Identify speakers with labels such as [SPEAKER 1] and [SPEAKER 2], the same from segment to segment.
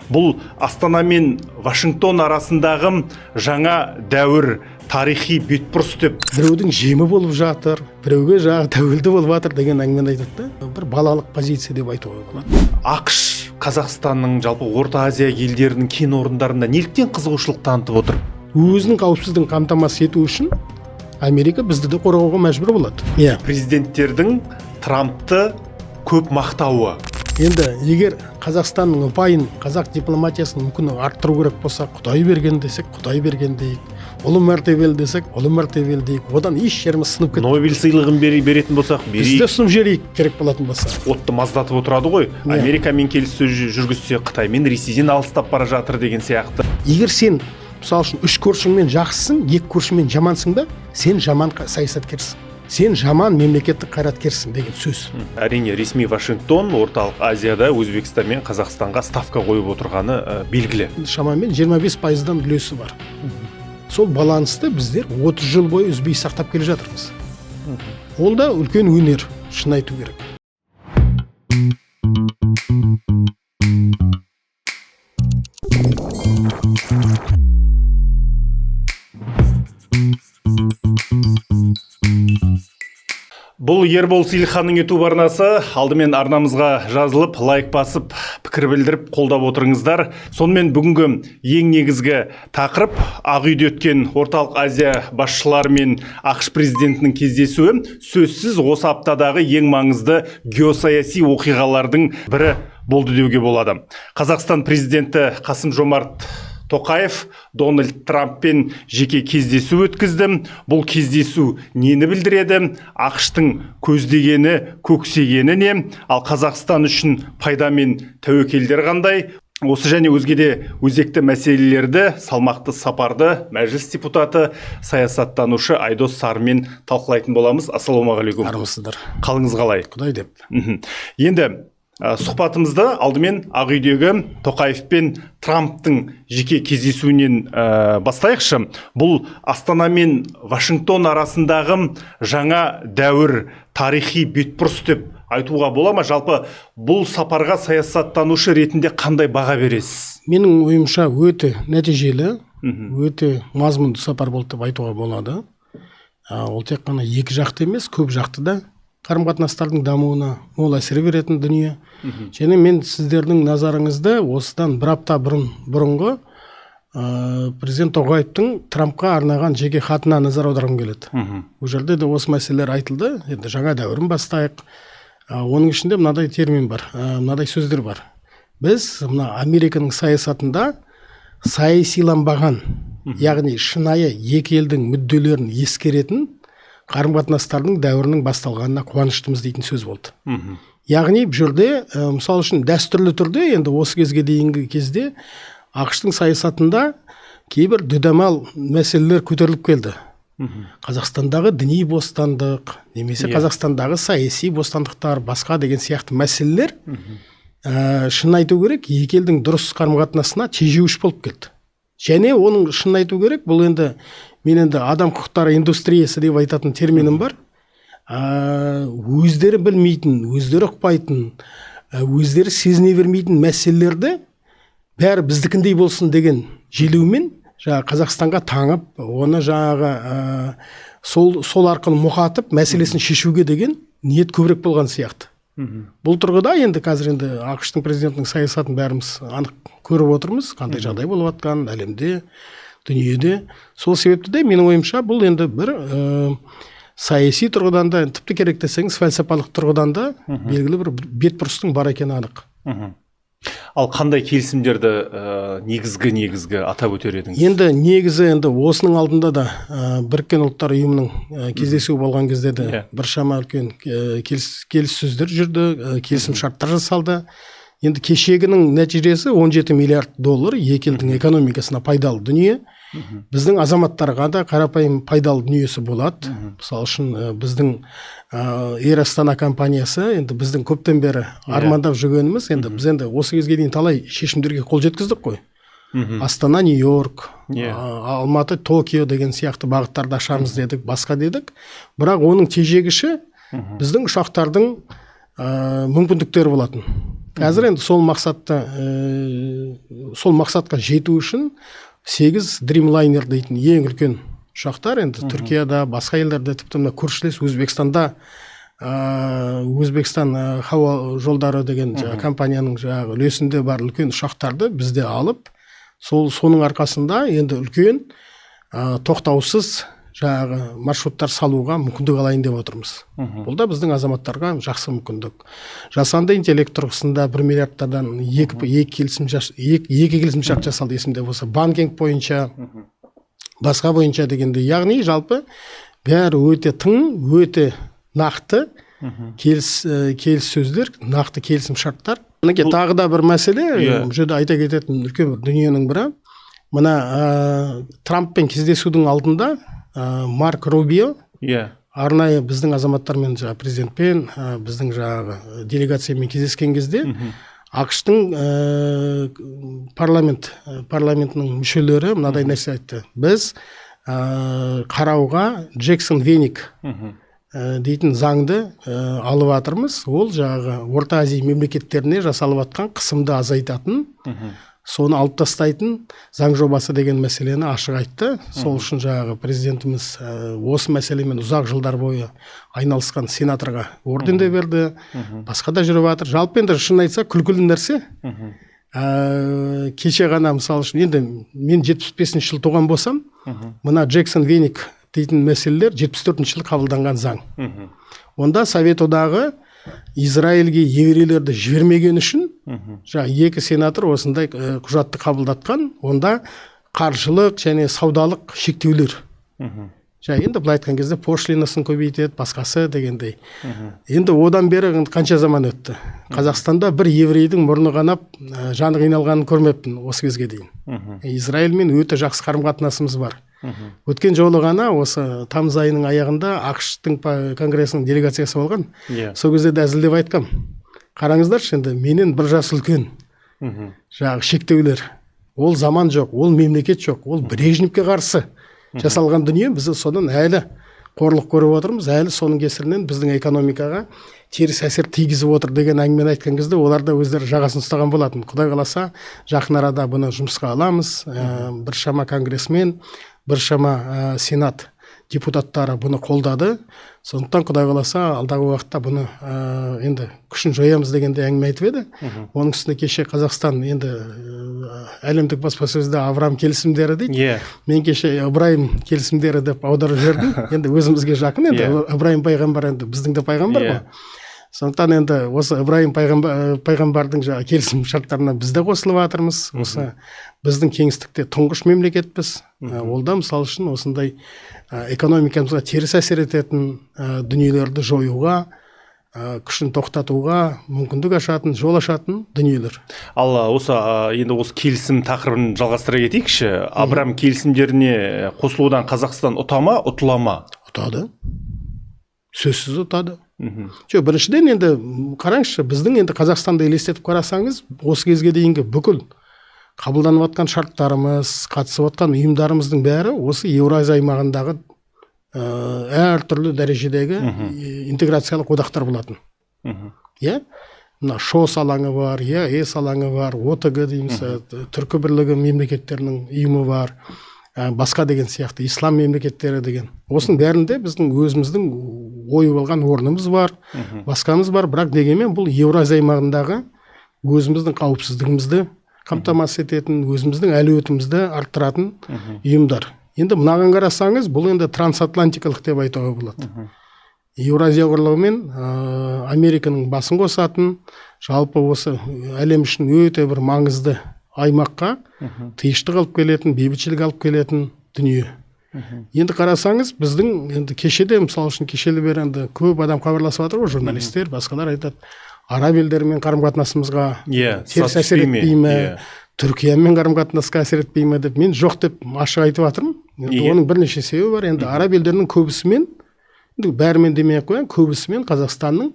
[SPEAKER 1] Бұл Астана мен Вашингтон арасындағы жаңа дәуір, тарихи бетбұрыс деп.
[SPEAKER 2] Біреудің жемі болып жатыр, біреуге жаңағы тәуелді болып жатыр деген әңгімені айтады да, бір балалық позиция деп айтуға болады.
[SPEAKER 1] АҚШ Қазақстанның, жалпы Орта Азия елдерінің кен орындарына неліктен қызығушылық танытып отыр?
[SPEAKER 2] Өзінің қауіпсіздігін қамтамасыз ету үшін Америка бізді де қорғауға мәжбүр болады, иә.
[SPEAKER 1] Президенттердің Трампты көп мақтауы.
[SPEAKER 2] Енді егер Қазақстанның ұпайын, қазақ дипломатиясының мүмкіндігін арттыру керек болса, Құдай берген десек, Құдай берген дейік, ұлы мәртебелі десек, ұлы мәртебелі дейік. Одан еш жеріміз сынып кетпейді.
[SPEAKER 1] Нобель сыйлығын беретін болсақ,
[SPEAKER 2] Біз де
[SPEAKER 1] берейік.
[SPEAKER 2] ұсынып жіберейік, керек болатын болса.
[SPEAKER 1] Отты маздатып отырады ғой.
[SPEAKER 2] Иә.
[SPEAKER 1] Америкамен келіссөз жүргізсе, Қытаймен, Ресейден алыстап бара жатыр деген сияқты.
[SPEAKER 2] Егер сен, мысалы үшін, үш көршіңмен жақсысың, екі көршіңмен жамансың ба, сен жаман саясаткерсің, сен жаман мемлекеттік қайраткерсің деген сөз.
[SPEAKER 1] Әрине, ресми Вашингтон Орталық Азияда Өзбекстан мен Қазақстанға ставка қойып отырғаны белгілі.
[SPEAKER 2] Шамамен 25 пайыздан үлесі бар. Сол балансты біздер 30 жыл бойы үзбей сақтап келе жатырмыз. Ол да үлкен өнер, шын айту керек.
[SPEAKER 1] Бұл Ербол Сейілханның YouTube арнасы. Алдымен арнамызға жазылып, лайк басып, пікір білдіріп, қолдап отырыңыздар. Сонымен, бүгінгі ең негізгі тақырып — Ақ үйде өткен Орталық Азия басшылары мен АҚШ президентінің кездесуі. Сөзсіз, осы аптадағы ең маңызды геосаяси оқиғалардың бірі болды деуге болады. Қазақстан президенті Қасым Жомарт Тоқаев Дональд Трамппен жеке кездесу өткізді. Бұл кездесу нені білдіреді? АҚШ-тың көздегені, көксегені не? Ал Қазақстан үшін пайда мен тәуекелдер қандай? Осы және өзге де өзекті мәселелерді салмақты сапарды Мәжіліс депутаты, саясаттанушы Айдос Сарымен талқылайтын боламыз. Ассалаумағалейкум.
[SPEAKER 2] Армысыздар.
[SPEAKER 1] Қалыңыз қалай?
[SPEAKER 2] Құдай деп.
[SPEAKER 1] Енді сұхбатымызды алдымен Ақ үйдегі Тоқаев пен Трамптың жеке кездесуінен бастайықшы. Бұл Астана мен Вашингтон арасындағы жаңа дәуір, тарихи бетбұрыс деп айтуға бола ма? Жалпы бұл сапарға саясаттанушы ретінде қандай баға бересіз?
[SPEAKER 2] Менің ойымша, өте нәтижелі, өте мазмұнды сапар болды деп айтуға болады. Ол тек қана екі жақты емес, көп жақты да қарым қатынастардың дамуына мол әсер беретін дүние. Және мен сіздердің назарыңызды осыдан бір апта бұрынғы президент Тоқаевтың Трампқа арнаған жеке хатына назар аударғым келеді. Ол жерде де осы мәселелер айтылды. Енді жаңа дәуірін бастайық. Оның ішінде мынадай термин бар, мынадай сөздер бар: біз мына Американың саясатында саясиланбаған, яғни шынайы екі елдің мүдделерін ескеретін қарым қатынастардың дәуірінің басталғанына қуаныштымыз дейтін сөз болды. Яғни бұл жерде мысалы үшін, дәстүрлі түрде енді осы кезге дейінгі кезде АҚШ-тың саясатында кейбір дүдамал мәселелер көтеріліп келді: Қазақстандағы діни бостандық немесе Қазақстандағы саяси бостандықтар, басқа деген сияқты мәселелер, шын айту керек, екі елдің дұрыс қарым қатынасына тежеуіш болып келді. Және оның, шын айту керек, бұл енді мен енді адам құқықтары индустриясы деп айтатын терминім бар, өздері білмейтін, өздері ұқпайтын, өздері сезіне бермейтін мәселелерді бәрі біздікіндей болсын деген желеумен жаңағы Қазақстанға таңып, оны жаңағы сол арқылы мұқатып, мәселесін шешуге деген ниет көбірек болған сияқты. Бұл тұрғыда енді қазір енді АҚШ-тың президентінің саясатын бәріміз анық көріп отырмыз, қандай жағдай болып жатқанын әлемде, дүниеде. Сол себепті де менің ойымша, бұл енді бір саяси тұрғыдан да, тіпті керек десеңіз, фәлсапалық тұрғыдан да белгілі бір бетбұрыстың бар екені анық.
[SPEAKER 1] Ал қандай келісімдерді негізгі атап өтер едіңіз?
[SPEAKER 2] Енді негізі енді осының алдында да Біріккен Ұлттар Ұйымының кездесуі болған кезде де біршама үлкен келіссөздер жүрді, келісім шарттар жасалды. Енді кешегінің нәтижесі — 17 миллиард доллар, екі елдің экономикасына пайдалы дүние, біздің азаматтарға да қарапайым пайдалы дүниесі болады. Мысалы үшін, біздің Эйр Астана компаниясы, енді біздің көптен бері армандап жүргеніміз, енді біз енді осы кезге дейін талай шешімдерге қол жеткіздік қой: Астана — Нью Йорк, Алматы — Токио деген сияқты бағыттарды ашамыз дедік, басқа дедік. Бірақ оның тежегіші біздің ұшақтардың мүмкіндіктері болатын. Қазір енді сол мақсатты Сол мақсатқа жету үшін 8 Dreamliner дейтін ең үлкен ұшақтар енді Түркияда, басқа елдерде, тіпті мына көршілес Өзбекстанда, Өзбекстан хауа жолдары деген жаңағы компанияның жаңағы үлесінде бар үлкен ұшақтарды бізде алып, соның арқасында енді үлкен тоқтаусыз жаңағы маршруттар салуға мүмкіндік алайын деп отырмыз. Бұл да біздің азаматтарға жақсы мүмкіндік. Жасанды интеллект тұрғысында 1 миллиардтардан екі келісім шарт жасалды, есімде болса, банкинг бойынша, басқа бойынша дегенде. Яғни жалпы бәрі өте тың, өте нақты келіссөздер, нақты келісім шарттар. Мінекей, тағы да бір мәселе. Бұл жерде айта кететін үлкен бір дүниенің бірі мына Трамппен кездесудің алдында Марк Рубио арнайы біздің азаматтармен, жаңағы президентпен, біздің жаңағы делегациямен кездескен кезде АҚШ-тың парламентінің мүшелері мынадай нәрсе айтты: біз қарауға Джексон Веник дейтін заңды алып жатырмыз. Ол жаңағы Орта Азия мемлекеттеріне жасалып жатқан қысымды азайтатын, соны алып тастайтын заң жобасы деген мәселені ашық айтты. Сол үшін жаңағы президентіміз осы мәселемен ұзақ жылдар бойы айналысқан сенаторға орден де берді, басқа да жүріп жатыр. Жалпы енді шынын айтсақ, күлкілі нәрсе. Кеше ғана, мысалы үшін, енді мен 75-ші жылы туған болсам, мына Джексон Веник дейтін мәселелер 74-ші жылы қабылданған заң. Онда Совет Одағы Израильге еврейлерді жібермеген үшін жаңағы екі сенатор осындай құжатты қабылдатқан. Онда қаржылық және саудалық шектеулер, жаңа енді былай айтқан кезде, пошлинасын көбейтеді, басқасы дегендей. Енді одан бері қанша заман өтті, Қазақстанда бір еврейдің мұрны қанап, жаны қиналғанын көрмеппін осы кезге дейін. Израильмен өте жақсы қарым қатынасымыз бар. Өткен жолы ғана, осы тамыз айының аяғында АҚШ-тың конгресінің делегациясы болған. Сол кезде де әзілдеп айтқам: қараңыздаршы, енді менен бір жас үлкен жаңағы шектеулер, ол заман жоқ, ол мемлекет жоқ, ол Брежневке қарсы жасалған дүние. Біз содан әлі қорлық көріп отырмыз, әлі соның кесірінен біздің экономикаға теріс әсер тигізіп отыр деген әңгімені айтқан кезде олар да өздері жағасын ұстаған болатын. Құдай қаласа, жақын арада бұны жұмысқа аламыз. Біршама конгрессмен, біршама сенат депутаттары бұны қолдады. Сондықтан құдай қаласа, алдағы уақытта бұны енді күшін жоямыз дегенде әңгіме айтып еді. Оның үстіне кеше Қазақстан енді әлемдік баспасөзде Авраам келісімдері дейді. Мен кеше Ыбырайым келісімдері деп аударып жібердім. Енді өзімізге жақын енді. Ыбырайым пайғамбар енді біздің де пайғамбар ғой. Сондықтан енді осы Ыбырайым пайғамбардың жаңағы келісім шарттарына біз де қосылып жатырмыз. Осы біздің кеңістікте тұңғыш мемлекетпіз. Ол да, мысалы үшін, осындай экономикамызға теріс әсер ететін дүниелерді жоюға, күшін тоқтатуға мүмкіндік ашатын, жол ашатын дүниелер.
[SPEAKER 1] Ал осы енді осы келісім тақырыбын жалғастыра кетейікші. Абрам келісімдеріне қосылудан Қазақстан ұта ма, ұтыла ма?
[SPEAKER 2] Ұтады, сөзсіз ұтады. Жоқ, біріншіден, енді қараңызшы, біздің енді Қазақстанды елестетіп қарасаңыз, осы кезге дейінгі бүкіл қабылданып жатқан шарттарымыз, қатысып жатқан ұйымдарымыздың бәрі осы Еуразия аймағындағы әртүрлі дәрежедегі интеграциялық одақтар болатын. Иә, мына ШОС алаңы бар, ЕАЭС алаңы бар, ОТГ дейміз, Түркі бірлігі мемлекеттерінің ұйымы бар, басқа деген сияқты, ислам мемлекеттері деген. Осының бәрінде біздің өзіміздің ойып алған орнымыз бар, басқамыз бар. Бірақ дегенмен бұл Еуразия аймағындағы өзіміздің қауіпсіздігімізді қамтамасыз ететін, өзіміздің әлеуетімізді арттыратын ұйымдар. Енді мынаған қарасаңыз, бұл енді трансатлантикалық деп айтуға болады. Еуразия құрлығы мен Американың басын қосатын, жалпы осы әлем үшін өте бір маңызды аймаққа тыныштық алып келетін, бейбітшілік алып келетін дүние. Енді қарасаңыз, біздің енді кешеде, мысалы үшін, кешелі бері енді көп адам хабарласып жатыр ғой, журналистер, басқалар айтады: араб елдерімен қарым қатынасымызға теріс
[SPEAKER 1] сат
[SPEAKER 2] әсер
[SPEAKER 1] түспей ме?
[SPEAKER 2] етпей ме, Түркиямен қарым қатынасқа әсер етпей ме деп. Мен жоқ деп ашық айтып жатырмын енді.
[SPEAKER 1] Неге?
[SPEAKER 2] Оның бірнеше себебі бар. Енді араб елдерінің көбісімен, енді бәрімен демей ақ қояйын, көбісімен Қазақстанның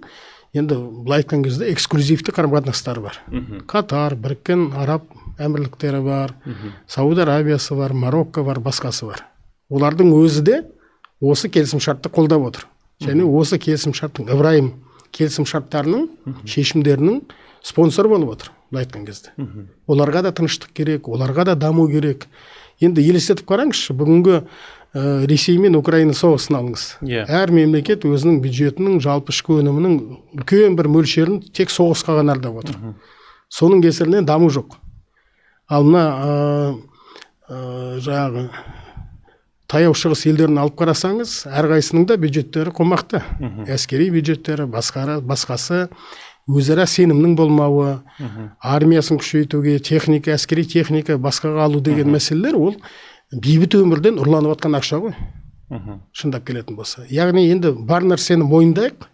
[SPEAKER 2] енді былай айтқан кезде эксклюзивті қарым қатынастары бар. Катар, Біріккен Араб Әмірліктері бар, Сауд Арабиясы бар, Марокко бар, басқасы бар. Олардың өзі де осы келісімшартты қолдап отыр және осы келісімшарттың, Ыбырайым келісімшарттарының шешімдерінің спонсоры болып отыр. Былай айтқан кезде. Оларға да тыныштық керек, оларға да даму керек. Енді елестетіп қараңызшы, бүгінгі Ресей мен Украина соғысын алыңыз. Әр мемлекет өзінің бюджетінің, жалпы ішкі өнімінің үлкен бір мөлшерін тек соғысқа ғана арнап отыр. Соның кесірінен даму жоқ. Ал мына жаңағы Таяу Шығыс елдерін алып қарасаңыз, әрқайсысының да бюджеттері қомақты. Әскери бюджеттері, басқасы, өзара сенімнің болмауы, армиясын күшейтуге, техника, әскери техника, басқаға алу деген мәселелер, ол бейбіт өмірден ұрланып жатқан ақша ғой. Шындап келетін болса. Яғни енді бар нәрсені мойындайық.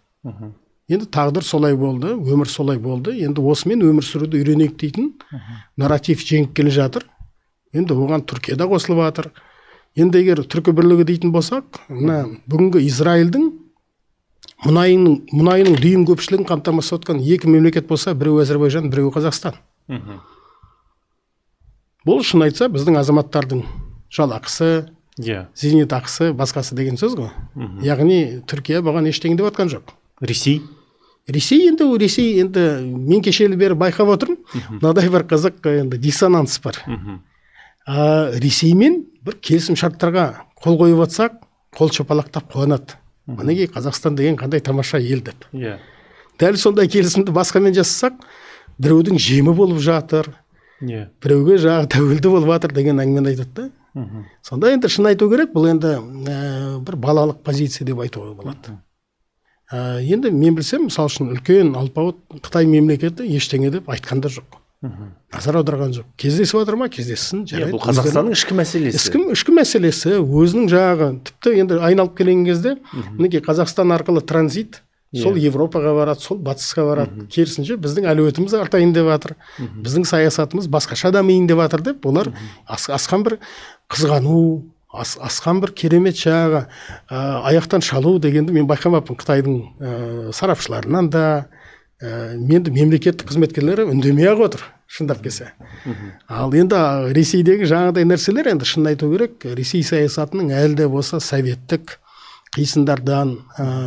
[SPEAKER 2] Енді тағдыр солай болды, өмір солай болды. Енді осымен өмір сүруді үйренейік дейтін нарратив жеңіп келе жатыр. Енді оған Түркия да қосылып жатыр. Енді егер түркі бірлігі дейтін болсақ, мына бүгінгі Израильдің мұнайының дүйім көпшілігін қамтамасыз еткен екі мемлекет болса, біреуі Әзірбайжан, біреуі Қазақстан. Бұл шын айтса, біздің азаматтардың жалақысы, зейнетақысы, басқасы деген сөз ғой. Яғни Түркия бұған ештеңе деп жатқан жоқ.
[SPEAKER 1] Ресей?
[SPEAKER 2] Ресей енді, Ресей енді, мен кешелі бері байқап отырмын, мынадай бір қызық енді диссонанс бар. Ресеймен бір келісім шарттарға қол қойып жатсақ, қол шапалақтап қуанады, мінекей, Қазақстан деген қандай тамаша ел деп. Дәл сондай келісімді басқамен жасасақ, біреудің жемі болып жатыр, біреуге жаңағы тәуелді болып жатыр деген әңгімені айтады да. Сонда енді шын айту керек, бұл енді бір балалық позиция деп айтуға болады. Енді мен білсем, мысалы үшін, үлкен алпауыт Қытай мемлекеті ештеңе деп айтқан да жоқ, назар аударған жоқ. Кездесіп жатыр ма, кездессін, жарайды.
[SPEAKER 1] Бұл Қазақстанның ішкі мәселесі.
[SPEAKER 2] Ішкі мәселесі, өзінің жаңағы, тіпті енді айналып келген кезде, мінекей, Қазақстан арқылы транзит сол Европаға барады, сол батысқа барады. Керісінше, біздің әлеуетіміз артайын деп жатыр, біздің саясатымыз басқаша дамиын деп жатыр деп олар асқан бір қызғану, асқан бір керемет жаңағы аяқтан шалу дегенді мен байқамаппын қытайдың сарапшыларынан да. Енді мемлекеттік қызметкерлері үндемей ақ отыр, шындап келсе. Ал енді Ресейдегі жаңағыдай нәрселер, енді шынын айту керек, Ресей саясатының әлі де болса советтік қисындардан,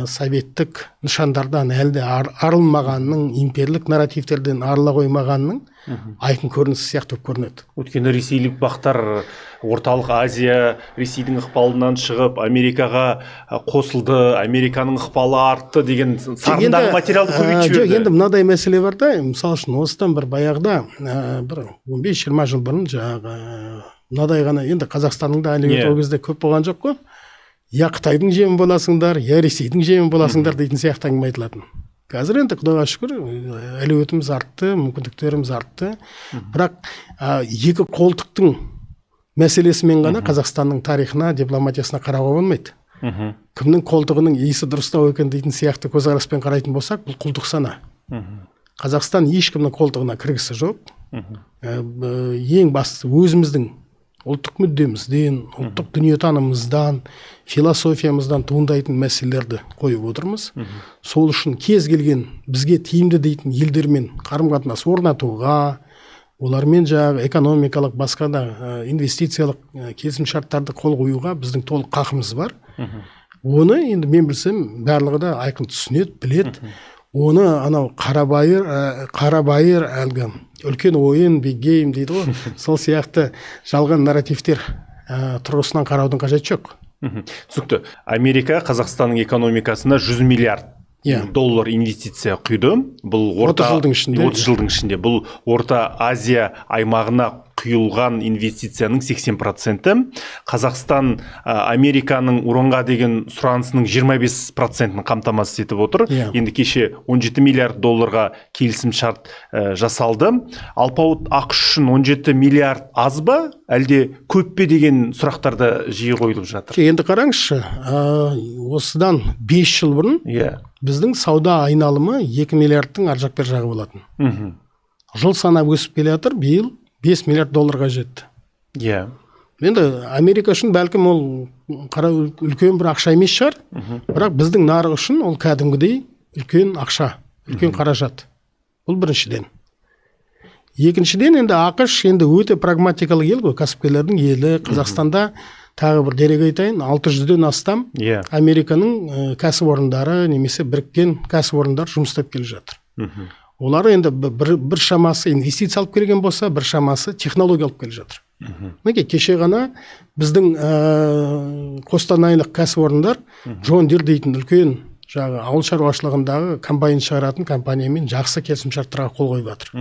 [SPEAKER 2] советтік нышандардан әлі де арылмағанының, имперлік нарративтерден арыла қоймағанының айқын көрінісі сияқты болып көрінеді.
[SPEAKER 1] Өйткені ресейлік бақтар Орталық Азия Ресейдің ықпалынан шығып, Америкаға қосылды, Американың ықпалы артты деген сарындағы материалды көбейтіп
[SPEAKER 2] Жоқ,
[SPEAKER 1] жіберді.
[SPEAKER 2] енді мынадай мәселе бар да. Мысалы үшін, осыдан бір баяғыда, бір 15-20 жыл бұрын жаңағы мынадай ғана, енді Қазақстанның да әлеуеті ол кезде көп болған жоқ қой, я Қытайдың жемі боласыңдар, я Ресейдің жемі боласыңдар дейтін сияқты әңгіме айтылатын. Қазір енді, құдайға шүкір, әлеуетіміз артты, мүмкіндіктеріміз артты. Бірақ екі қолтықтың мәселесімен ғана Қазақстанның тарихына, дипломатиясына қарауға болмайды. Кімнің қолтығының иісі дұрыстау екен дейтін сияқты көзқараспен қарайтын болсақ, бұл құлдық сана. Қазақстан ешкімнің қолтығына кіргісі жоқ. Ең бастысы, өзіміздің ұлттық мүддемізден, ұлттық дүниетанымымыздан, философиямыздан туындайтын мәселелерді қойып отырмыз. Сол үшін кез келген бізге тиімді дейтін елдермен қарым қатынас орнатуға, олармен жаңағы экономикалық, басқа да инвестициялық келісімшарттарды қол қоюға біздің толық қақымыз бар. Оны енді мен білсем, барлығы да айқын түсінеді, біледі. Оны анау қарабайыр әлгі үлкен ойын, big game дейді ғой, сол сияқты жалған нарративтер тұрғысынан қараудың қажеті жоқ.
[SPEAKER 1] Түсінікті. Америка Қазақстанның экономикасына 100 миллиард доллар инвестиция құйды. Бұл орта
[SPEAKER 2] 30 жылдың ішінде.
[SPEAKER 1] 30 жылдың ішінде. Бұл Орта Азия аймағына құйылған инвестицияның 80%. Қазақстан Американың уранға деген сұранысының 25%-ін қамтамасыз етіп отыр. Енді кеше 17 миллиард долларға келісім шарт жасалды. Алпауыт АҚШ үшін 17 миллиард аз ба, әлде көп пе деген сұрақтар да жиі қойылып жатыр.
[SPEAKER 2] Енді қараңызшы, осыдан 5 жыл бұрын біздің сауда айналымы 2 миллиардтың ар жақ бер жағы болатын. Жыл санап өсіп келе жатыр, биыл 5 миллиард долларға жетті. Енді Америка үшін бәлкім ол қара үлкен бір ақша емес шығар, бірақ біздің нарық үшін ол кәдімгідей үлкен ақша, үлкен қаражат. Бұл біріншіден. Екіншіден, енді АҚШ енді өте прагматикалық ел ғой, кәсіпкерлердің елі. Қазақстанда, тағы бір дерек айтайын, 600-ден астам Американың кәсіпорындары немесе біріккен кәсіпорындар жұмыс істеп келе жатыр. Олар енді бір шамасы инвестиция алып келген болса, бір шамасы технология алып келе жатыр. Мінекей, кеше ғана біздің қостанайлық кәсіпорындар Джон Дир дейтін үлкен жаңағы ауыл шаруашылығындағы комбайн шығаратын компаниямен жақсы келісімшарттарға қол қойып жатыр.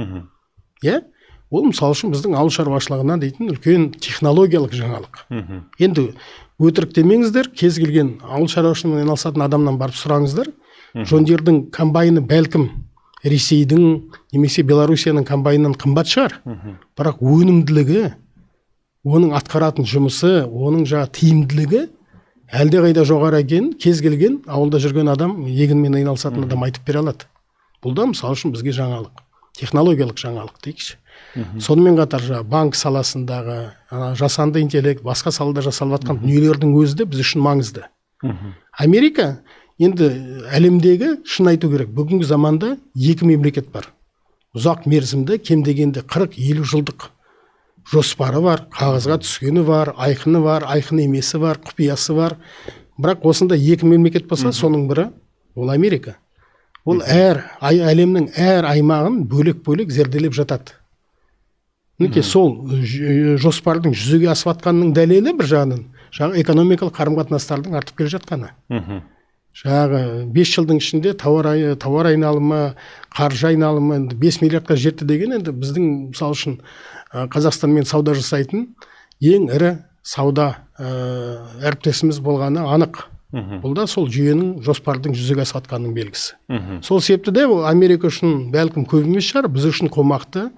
[SPEAKER 2] Иә, ол мысалы үшін біздің ауыл шаруашылығына дейтін үлкен технологиялық жаңалық. Енді өтірік демеңіздер, кез келген ауыл шаруашылығымен айналысатын адамнан барып сұраңыздар, Джон Дирдің комбайны бәлкім Ресейдің немесе Белоруссияның комбайнынан қымбат шығар, бірақ өнімділігі, оның атқаратын жұмысы, оның жаңағы тиімділігі әлдеқайда жоғары екенін кез келген ауылда жүрген адам, егінмен айналысатын адам айтып бере алады. Бұл да мысалы үшін бізге жаңалық, технологиялық жаңалық дейікші. Сонымен қатар жаңағы банк саласындағы жасанды интеллект, басқа салада жасалып жатқан дүниелердің өзі де біз үшін маңызды. Америка енді әлемдегі, шын айту керек, бүгінгі заманда екі мемлекет бар ұзақ мерзімді, кем дегенде 40-50 жылдық жоспары бар, қағазға түскені бар, айқыны бар, айқын емесі бар, құпиясы бар. Бірақ осындай екі мемлекет болса, соның бірі ол Америка. Ол әр әлемнің әр аймағын бөлек бөлек зерделеп жатады. Мінекей, сол жоспардың жүзеге асып жатқанының дәлелі бір жағынан жаңағы экономикалық қарым қатынастардың артып келе жатқаны. Жаңағы 5 жылдың ішінде тауар айналымы, қаржы айналымы енді 5 миллиардқа жетті деген енді біздің мысалы үшін Қазақстанмен сауда жасайтын ең ірі сауда әріптесіміз болғаны анық. Бұл да сол жүйенің, жоспардың жүзеге асып жатқанының белгісі. Сол себепті де ол Америка үшін бәлкім көп емес шығар, біз үшін қомақты.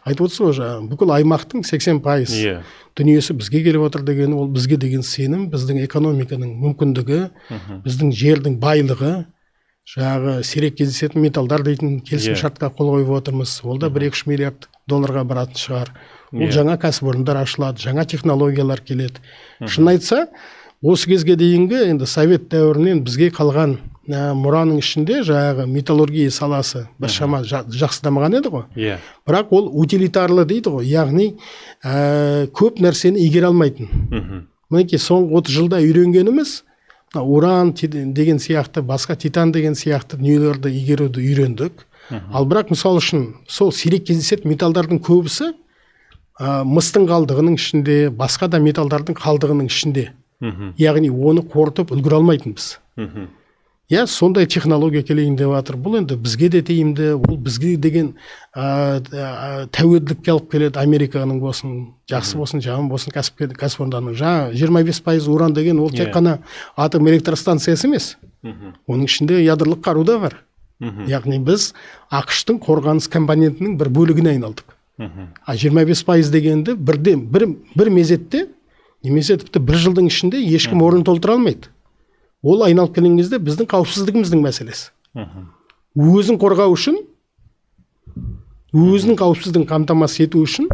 [SPEAKER 2] Айтып отырсыз ғой, жаңағы бүкіл аймақтың 80% дүниесі бізге келіп отыр деген, ол бізге деген сенім, біздің экономиканың мүмкіндігі, біздің жердің байлығы, жаңағы сирек кездесетін металдар дейтін келісімшартқа қол қойып отырмыз, ол да 1-2-3 миллиард долларға баратын шығар. Ол жаңа кәсіпорындар ашылады, жаңа технологиялар келеді. Шын айтса, осы кезге дейінгі енді совет дәуірінен бізге қалған мұраның ішінде жаңағы металлургия саласы біршама жақсы дамыған еді ғой. Бірақ ол утилитарлы дейді ғой, яғни көп нәрсені игере алмайтын. Мінекей, соңғы 30 жылда үйренгеніміз мына уран деген сияқты, басқа титан деген сияқты дүниелерді игеруді үйрендік. Ал бірақ мысалы үшін сол сирек кездесетін металдардың көбісі мыстың қалдығының ішінде, басқа да металдардың қалдығының ішінде, яғни оны қорытып үлгере алмайтынбыз. Иә, сондай технология келейін деп жатыр. Бұл енді бізге де тиімді, ол бізге деген тәуелділікке алып келеді. Американың болсын, жақсы болсын, жаман болсын, кәсіпорындарының жаңа 25% уран деген ол тек қана атом электростанциясы емес, оның ішінде ядролық қару да бар. Яғни біз АҚШ-тың қорғаныс компонентінің бір бөлігіне айналдық. А 25% дегенді бірден бір мезетте немесе тіпті бір жылдың ішінде ешкім орнын толтыра алмайды. Ол айналып келген кезде біздің қауіпсіздігіміздің мәселесі. Өзін қорғау үшін, өзінің қауіпсіздігін қамтамасыз ету үшін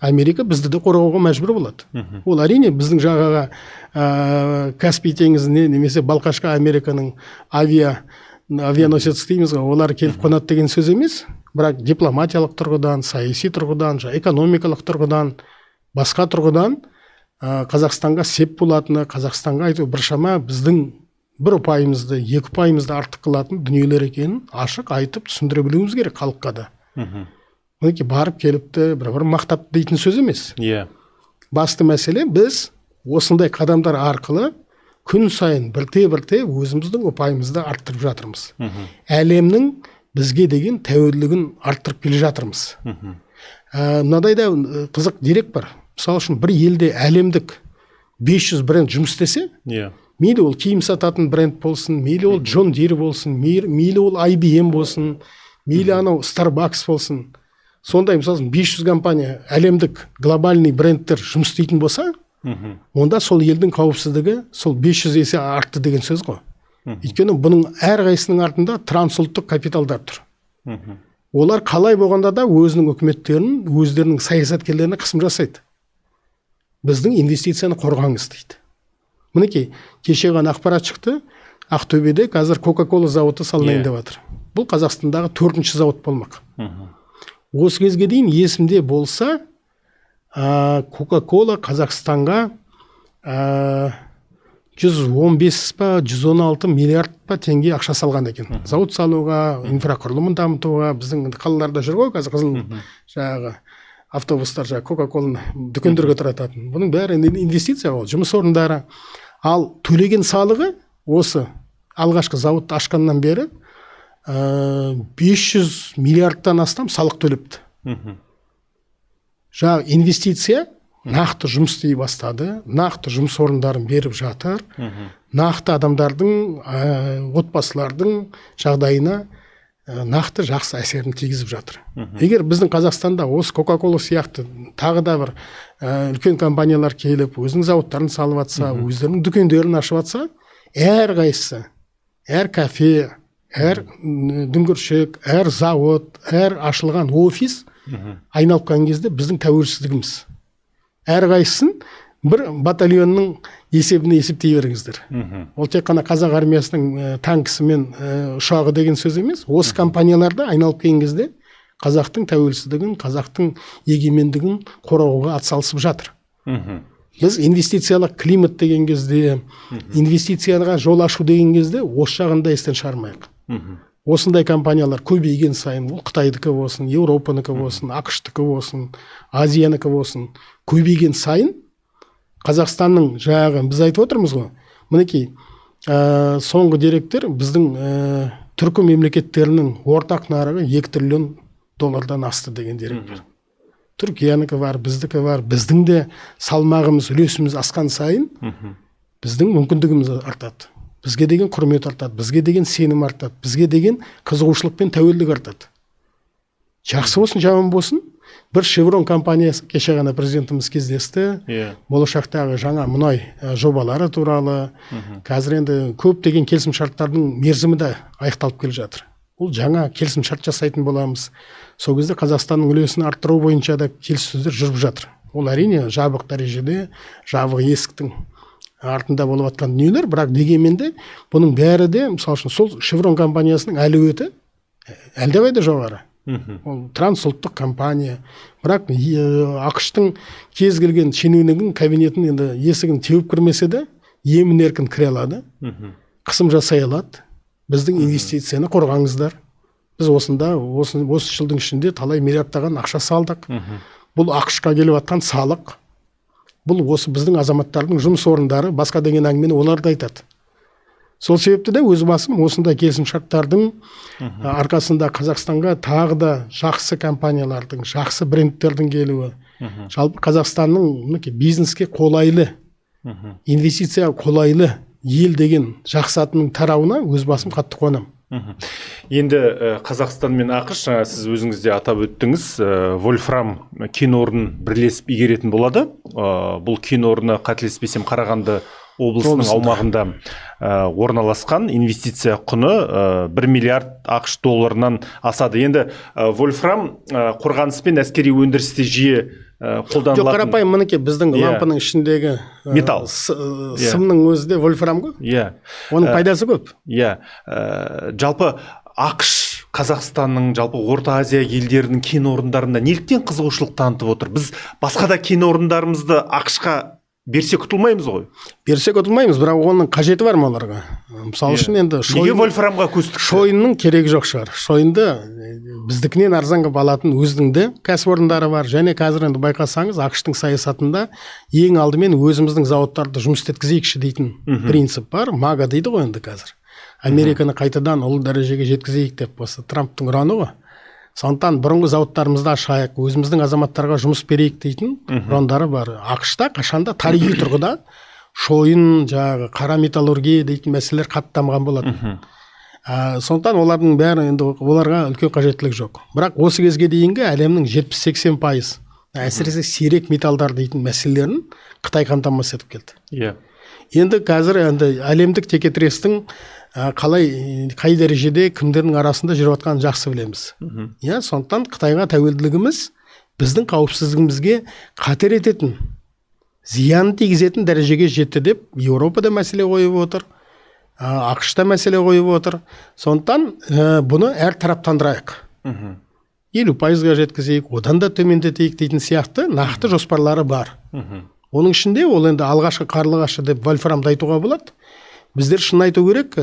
[SPEAKER 2] Америка бізді де қорғауға мәжбүр болады. Ол әрине біздің жағаға, Каспий теңізіне немесе Балқашқа Американың авианосец дейміз ғой, олар келіп қонады деген сөз емес. Бірақ дипломатиялық тұрғыдан, саяси тұрғыдан, жаңа экономикалық тұрғыдан, басқа тұрғыдан Қазақстанға сеп болатыны, Қазақстанға айту біршама біздің бір ұпайымызды, екі ұпайымызды артық қылатын дүниелер екенін ашық айтып түсіндіре білуіміз керек халыққа да. Мінекей, барып келіпті, бір мақтап дейтін сөз емес. Басты мәселе, біз осындай қадамдар арқылы күн сайын бірте бірте өзіміздің ұпайымызды арттырып жатырмыз, әлемнің бізге деген тәуелділігін арттырып келе жатырмыз. Мынадай да қызық дерек бар. Мысалы үшін, бір елде әлемдік 500 бренд жұмыс істесе, мейлі ол киім сататын бренд болсын, мейлі ол Джон Дир болсын, мейлі ол IBM болсын, мейлі анау Starbucks болсын, сондай мысалы үшін 500 компания, әлемдік глобальный брендтер жұмыс істейтін болса, онда сол елдің қауіпсіздігі сол 500 есе артты деген сөз ғой. Өйткені бұның әрқайсысының артында трансұлттық капиталдар тұр. Олар қалай болғанда да өзінің үкіметтерін, өздерінің саясаткерлеріне қысым жасайды, біздің инвестицияны қорғаңыз дейді. Мінекей, кеше ғана ақпарат шықты: Ақтөбеде қазір Кока Кола зауыты салынайын деп жатыр. Бұл Қазақстандағы төртінші зауыт болмақ. Осы кезге дейін, есімде болса, Кока Кола Қазақстанға 115 па, 116 миллиард па теңге ақша салған екен. Зауыт салуға, инфрақұрылымын дамытуға. Біздің қалаларда жүр ғой қазір қызыл жаңағы автобустар, жаңағы кока коланы дүкендерге тарататын. Бұның бәрі инвестиция ғой, жұмыс орындары. Ал төлеген салығы осы алғашқы зауытты ашқаннан бері 500 миллиардтан астам салық төлепті. Жаңағы инвестиция нақты жұмыс істей бастады, нақты жұмыс орындарын беріп жатыр, нақты адамдардың, отбасылардың жағдайына нақты жақсы әсерін тигізіп жатыр. Егер біздің Қазақстанда осы кока кола сияқты тағы да бір үлкен компаниялар келіп, өзінің зауыттарын салып жатса, өздерінің дүкендерін ашып жатса, әрқайсысы, әр кафе, әр дүңгіршек, әр зауыт, әр ашылған офис айналып қалған кезде біздің тәуелсіздігіміз, әрқайсысын бір батальонның есебіне есептей беріңіздер. Ол тек қана қазақ армиясының танкісі мен ұшағы деген сөз емес. Осы компанияларда айналып келген кезде қазақтың тәуелсіздігін, қазақтың егемендігін қорғауға атсалысып жатыр. Біз инвестициялық климат деген кезде, инвестицияға жол ашу деген кезде осы жағын да естен шығармайық. Осындай компаниялар көбейген сайын, ол қытайдікі болсын, еуропанікі болсын, АҚШ-тікі болсын, азиянікі болсын, көбейген сайын Қазақстанның жаңағы біз айтып отырмыз ғой, мінекей, соңғы деректер, біздің түркі мемлекеттерінің ортақ нарығы 2 триллион доллардан асты деген дерек бар. Түркиянікі бар, біздікі бар. Біздің де салмағымыз, үлесіміз асқан сайын біздің мүмкіндігіміз артады, бізге деген құрмет артады, бізге деген сенім артады, бізге деген қызығушылық пен тәуелділік артады. Жақсы болсын, жаман болсын, бір Шеврон компаниясы, кеше ғана президентіміз кездесті, болашақтағы жаңа мұнай жобалары туралы. Қазір енді көптеген келісімшарттардың мерзімі де аяқталып келе жатыр. Ол жаңа келісімшарт жасайтын боламыз. Сол кезде Қазақстанның үлесін арттыру бойынша да келіссөздер жүріп жатыр. Ол, әрине, жабық дәрежеде, жабық есіктің артында болып жатқан дүниелер, бірақ дегенмен де бұның бәрі де, мысалы үшін, сол Шеврон компаниясының әлеуеті әлдеқайда жоғары. Ол трансұлттық компания, бірақ АҚШ-тың кез келген шенеунігінің кабинетін енді есігін теуіп кірмесе де, емін еркін кіре алады, қысым жасай алады: біздің инвестицияны қорғаңыздар, біз осында осы жылдың ішінде талай миллиардтаған ақша салдық. Бұл АҚШ-қа келіп жатқан салық, бұл осы біздің азаматтардың жұмыс орындары, басқа деген әңгімені олар да айтады. Сол себепті де өз басым осындай келісімшарттардың арқасында Қазақстанға тағы да жақсы компаниялардың, жақсы брендтердің келуі, жалпы Қазақстанның, мінекей, бизнеске қолайлы, инвестицияға қолайлы ел деген жақсы атының тарауына өз басым қатты қуанамын.
[SPEAKER 1] Енді Қазақстан мен АҚШ, жаңа сіз өзіңіз де атап өттіңіз, вольфрам кен орнын бірлесіп игеретін болады. Бұл кен орны, қателеспесем, Қарағанды облысының
[SPEAKER 2] Облысында.
[SPEAKER 1] аумағында орналасқан. Инвестиция құны 1 миллиард АҚШ долларынан асады. Енді вольфрам қорғаныс пен әскери өндірісте жиі
[SPEAKER 2] Жоқ,
[SPEAKER 1] қолданылатын
[SPEAKER 2] қарапайым, мінекей, біздің лампаның ішіндегі
[SPEAKER 1] Металл.
[SPEAKER 2] Сымның өзі де вольфрам ғой. Оның пайдасы көп.
[SPEAKER 1] Иә, жалпы АҚШ Қазақстанның, жалпы Орта Азия елдерінің кен орындарында неліктен қызығушылық танытып отыр? Біз басқа да кен орындарымызды АҚШ-қа берсек, ұтылмаймыз ғой.
[SPEAKER 2] Берсек, ұтылмаймыз, бірақ оның қажеті бар ма оларға? Мысалы үшін, енді
[SPEAKER 1] Неге вольфрамға көз тікті?
[SPEAKER 2] Шойынның керегі жоқ шығар. Шойынды біздікінен арзан қылып алатын өзінің де кәсіпорындары бар. Және қазір енді байқасаңыз, АҚШ-тың саясатында ең алдымен өзіміздің зауыттарды жұмыс істеткізейікші дейтін принцип бар. MAGA дейді ғой енді қазір. Американы қайтадан ұлы дәрежеге жеткізейік деп, осы Трамптың ұраны ғой. Сондықтан бұрынғы зауыттарымызды ашайық, өзіміздің азаматтарға жұмыс берейік дейтін ұрандары бар. АҚШ-та қашанда тарихи тұрғыда шойын, жаңағы қара металлургия дейтін мәселелер қатты дамыған болатын. Сондықтан олардың бәрі енді оларға үлкен қажеттілік жоқ. Бірақ осы кезге дейінгі әлемнің 70-80%, әсіресе сирек металдар дейтін мәселелерін Қытай қамтамасыз етіп келді. Енді қазір енді әлемдік текетірестің қалай, қай дәрежеде, кімдердің арасында жүріп жатқанын жақсы білеміз. Иә, сондықтан Қытайға тәуелділігіміз біздің қауіпсіздігімізге қатер ететін, зиян тигізетін дәрежеге жетті деп Еуропада мәселе қойып отыр, АҚШ та мәселе қойып отыр. Сондықтан бұны әр тараптандырайық, 50%-ға жеткізейік, одан да төмендетейік дейтін сияқты нақты жоспарлары бар. Оның ішінде ол енді алғашқы қарлығашы деп вольфрамды айтуға болады. Біздер шын айту керек,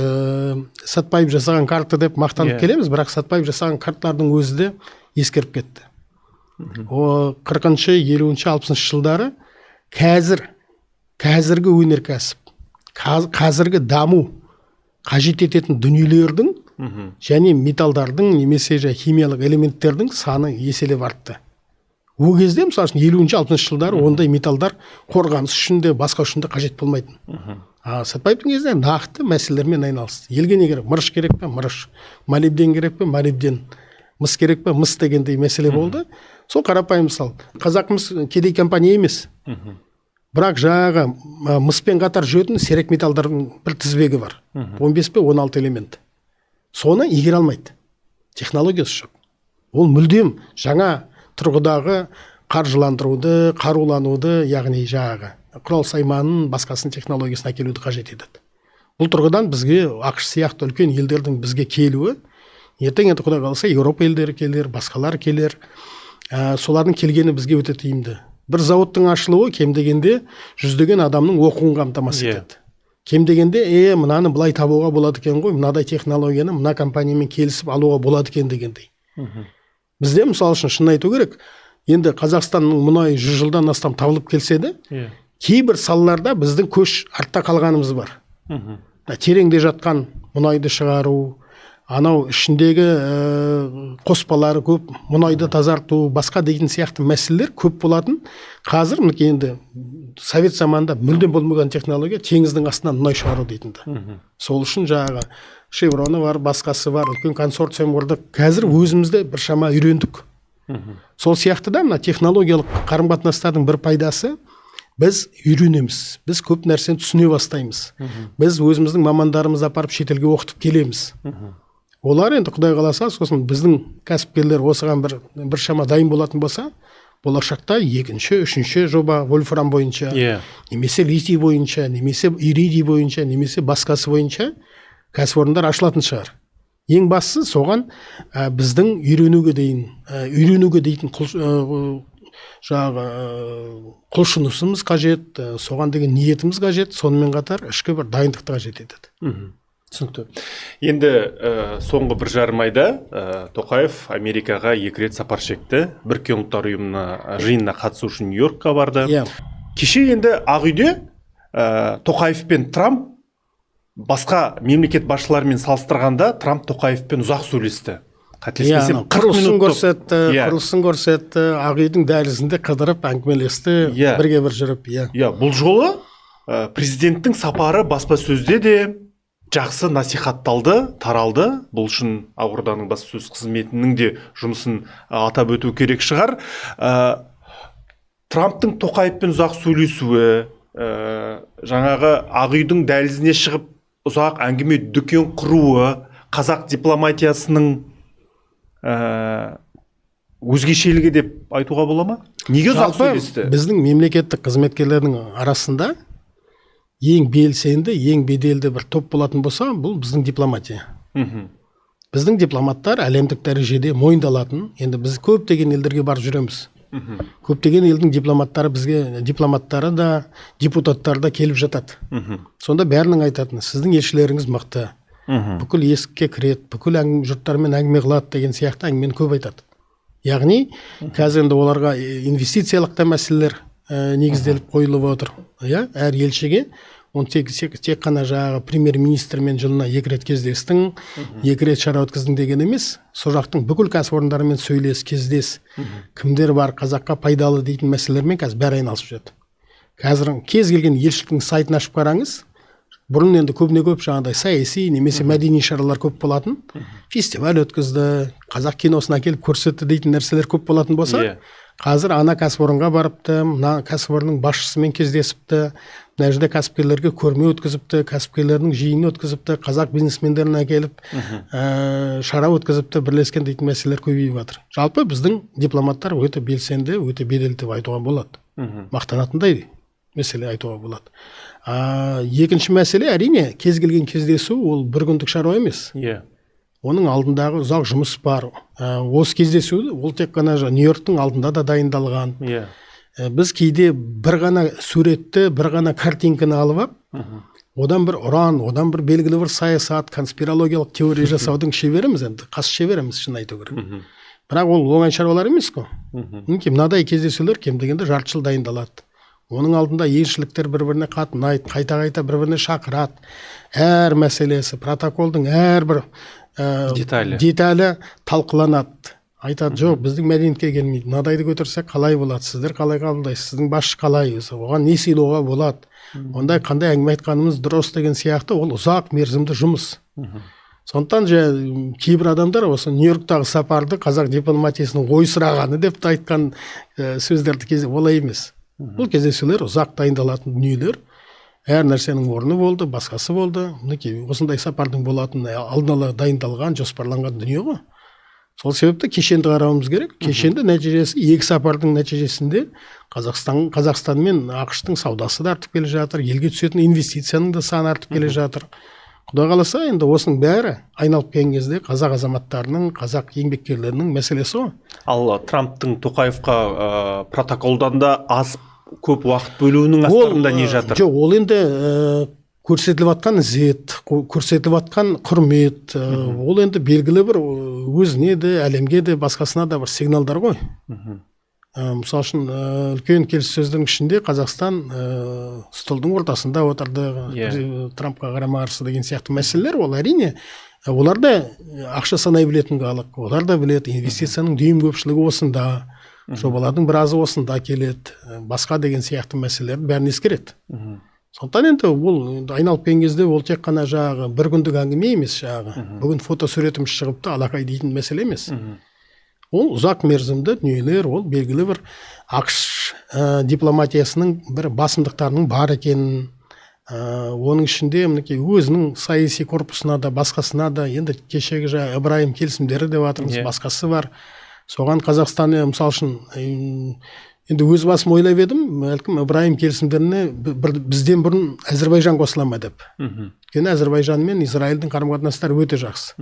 [SPEAKER 2] Сәтбаев жасаған карта деп мақтанып келеміз, бірақ Сәтбаев жасаған карталардың өзі де ескеріп кетті. О 40-шы, 50-ші, 60-шы жылдары қазіргі өнеркәсіп, қазіргі даму қажет ететін дүниелердің және металдардың немесе химиялық элементтердің саны еселеп артты. Ол кезде, мысалы үшін, 50-ші, 60-шы жылдары ондай металдар қорғаныс үшін де, басқа үшін де қажет болмайтын. Сәтбаевтың кезінде нақты мәселелермен айналысты. Елге не керек? Мырыш керек пе? Мырыш. Молибден керек пе? Молибден. Мыс керек пе? Мыс дегендей мәселе болды. Сол қарапайым мысал. Қазақмыс кедей компания емес. Бірақ жаңағы мыспен қатар жүретін сирек металдардың бір тізбегі бар. 15 пе 16 элемент. Соны игере алмайды. Технологиясы жоқ. Ол мүлдем жаңа тұрғыдағы қаржыландыруды, қарулануды, яғни жаңағы құрал сайманын, басқасын технологиясын әкелуді қажет етеді. Бұл тұрғыдан бізге АҚШ сияқты үлкен елдердің бізге келуі, ертең енді Құдай қаласа Еуропа елдері келер, басқалар келер. Солардың келгені бізге өте тиімді. Бір зауыттың ашылуы кем дегенде жүздеген адамның оқуын қамтамасыз етеді. Кем дегенде, мынаны былай табуға болады екен ғой, мынадай технологияны мына компаниямен келісіп алуға болады екен дегендей. Бізде, мысалы үшін, шынын айту керек, енді Қазақстанның мұнайы 100 жылдан астам табылып келсе де, кейбір салаларда біздің көш артта қалғанымыз бар. Тереңде жатқан мұнайды шығару, анау ішіндегі қоспалары көп мұнайды тазарту, басқа деген сияқты мәселелер көп болатын. Қазір мінекей енді совет заманында мүлдем болмаған технология теңіздің астынан мұнай шығару дейтінді. Сол үшін жаңағы Шевроны бар, басқасы бар, үлкен консорциум құрдық. Қазір өзімізде біршама үйрендік. Сол сияқты да мына технологиялық қарым қатынастардың бір пайдасы, біз үйренеміз, біз көп нәрсені түсіне бастаймыз. Біз өзіміздің мамандарымызды апарып шетелге оқытып келеміз. Олар енді Құдай қаласа, сосын біздің кәсіпкерлер осыған біршама дайын болатын болса, болашақта екінші, үшінші жоба вольфрам бойынша, немесе литий бойынша, немесе иридий бойынша, немесе басқасы бойынша кәсіпорындар ашылатын шығар. Ең бастысы соған біздің үйренуге дейін, үйренуге дейтін жаңағы құлшынысымыз қажет, соған деген ниетіміз қажет, сонымен қатар ішкі бір дайындықты қажет етеді.
[SPEAKER 1] Түсінікті. Енді соңғы 1,5 айда Тоқаев Америкаға 2 рет сапар шекті. Біріккен Ұлттар Ұйымына жиынына қатысу үшін Нью-Йоркқа барды. Кеше енді Ақ үйде Тоқаев пен Трамп басқа мемлекет басшыларымен салыстырғанда Трамп Тоқаевпен ұзақ сөйлесті. Қателеспесем, 40
[SPEAKER 2] құрылысын
[SPEAKER 1] минут.
[SPEAKER 2] көрсетті, құрылысын көрсетті, Ақ үйдің дәлізінде қыдырып әңгімелесті, бірге бір жүріп, иә.
[SPEAKER 1] Иә, бұл жолы президенттің сапары баспасөзде де жақсы насихатталды, таралды. Бұл үшін Ақорданың баспасөз қызметінің де жұмысын атап өту керек шығар. Трамптың Тоқаевпен ұзақ сөйлесуі, жаңағы Ақ үйдің дәлізіне шығып ұзақ әңгіме дүкен құруы қазақ дипломатиясының өзгешелігі деп айтуға бола ма? Неге ұзақ
[SPEAKER 2] Жалпы
[SPEAKER 1] сөйлесті?
[SPEAKER 2] біздің мемлекеттік қызметкерлердің арасында ең белсенді, ең беделді бір топ болатын болса, бұл біздің дипломатия. Біздің дипломаттар әлемдік дәрежеде мойындалатын. Енді біз көптеген елдерге барып жүреміз. Көптеген елдің дипломаттары бізге, дипломаттары да, депутаттары да келіп жатады. Сонда бәрінің айтатыны: сіздің елшілеріңіз мықты, бүкіл есікке кіреді, бүкіл жұрттармен әңгіме қылады деген сияқты әңгімені көп айтады. Яғни қазір енді оларға инвестициялық та мәселелер негізделіп қойылып отыр. Иә, әр елшіге оны тек қана жаңағы премьер-министрмен жылына 2 рет кездестің, 2 рет шара өткіздің деген емес, сол жақтың бүкіл кәсіпорындарымен сөйлес, кездес, кімдер бар қазаққа пайдалы дейтін мәселелермен қазір бәрі айналысып жүреді. Қазір кез келген елшіліктің сайтын ашып қараңыз, бұрын енді көбіне көп жаңағыдай саяси немесе мәдени шаралар көп болатын, фестиваль өткізді, қазақ киносын әкеліп көрсетті дейтін нәрселер көп болатын болса, қазір ана кәсіпорынға барыпты, мына кәсіпорынның басшысымен кездесіпті, мына жерде кәсіпкерлерге көрме өткізіпті, кәсіпкерлердің жиынын өткізіпті, қазақ бизнесмендерін әкеліп шара өткізіпті, бірлескен дейтін мәселелер көбейіп жатыр. Жалпы біздің дипломаттар өте белсенді, өте беделді деп айтуға болады. Мақтанатындай мәселе айтуға болады. Екінші мәселе, әрине, кез келген кездесу ол бір күндік шаруа емес. Оның алдындағы ұзақ жұмыс бар. Осы кездесу ол тек қана Нью-Йорктың алдында да дайындалған. Біз кейде бір ғана суретті, бір ғана картинканы алып алып, одан бір ұран, одан бір белгілі бір саясат, конспирологиялық теория жасаудың шеберіміз енді, қас шеберіміз, шын айту керек. Бірақ ол оңай шаруалар емес қой. Мінекей, мынадай кездесулер кем дегенде жарты жыл дайындалады. Оның алдында елшіліктер бір біріне қатынайды, қайта қайта бір біріне шақырады. Әр мәселесі, протоколдың әрбір
[SPEAKER 1] деталі.
[SPEAKER 2] Деталі талқыланады. Айтады: «Жоқ, біздің мәдениетке келмейді, мынадайды көтерсек қалай болады, сіздер қалай қабылдайсыз, сіздің басшы қалай өзі, оған не сыйлауға болады, ондай қандай әңгіме айтқанымыз дұрыс» деген сияқты. Ол ұзақ мерзімді жұмыс. Сондықтан же кейбір адамдар осы Нью Йорктағы сапарды қазақ дипломатиясының ойсырағаны деп те айтқан сөздерді кезде, олай емес. Бұл кездесулер ұзақ дайындалатын дүниелер, әр нәрсенің орны болды, басқасы болды. Мінекей, осындай сапардың болатыны алдын ала дайындалған, жоспарланған дүние ғой. Сол себепті кешенді қарауымыз керек. Кешенді нәтижесі, екі сапардың нәтижесінде Қазақстан мен АҚШ-тың саудасы да артып келе жатыр, елге түсетін инвестицияның да саны артып келе жатыр. Құдай қаласа, енді осының бәрі айналып келген кезде қазақ азаматтарының, қазақ еңбеккерлерінің мәселесі ғой.
[SPEAKER 1] Ал Трамптың Тоқаевқа протоколдан да аз көп уақыт бөлуінің астарында не жатыр?
[SPEAKER 2] Жоқ, ол енді көрсетіліп жатқан ізет, көрсетіліп жатқан құрмет, ол енді белгілі бір өзіне де, әлемге де, басқасына да бір сигналдар ғой. Мысал үшін, үлкен келіссөздің ішінде Қазақстан столдың ортасында отырды Трампқа қарама қарсы деген сияқты мәселелер. Ол әрине, олар да ақша санай білетін халық, олар да біледі, инвестицияның дүйім көпшілігі осында, жобалардың біразы осында келеді, басқа деген сияқты мәселелердің бәрін ескереді. Сондықтан енді ол енді айналып келген кезде ол тек қана жаңағы бір күндік әңгіме емес, жаңағы бүгін фотосуретіміз шығыпты, алақай дейтін мәселе емес. Ол ұзақ мерзімді дүниелер, ол белгілі бір АҚШ дипломатиясының бір басымдықтарының бар екенін, оның ішінде мінекей өзінің саяси корпусына да, басқасына да. Енді кешегі жаңағы Ыбырайым келісімдері деп жатырмыз, басқасы бар. Соған Қазақстан, мысалы үшін, енді өз басым ойлап едім, бәлкім, Ыбырайым келісімдеріне бізден бұрын Әзірбайжан қосыла ма деп. Өйткені Әзірбайжан мен Израильдің қарым қатынастары өте жақсы.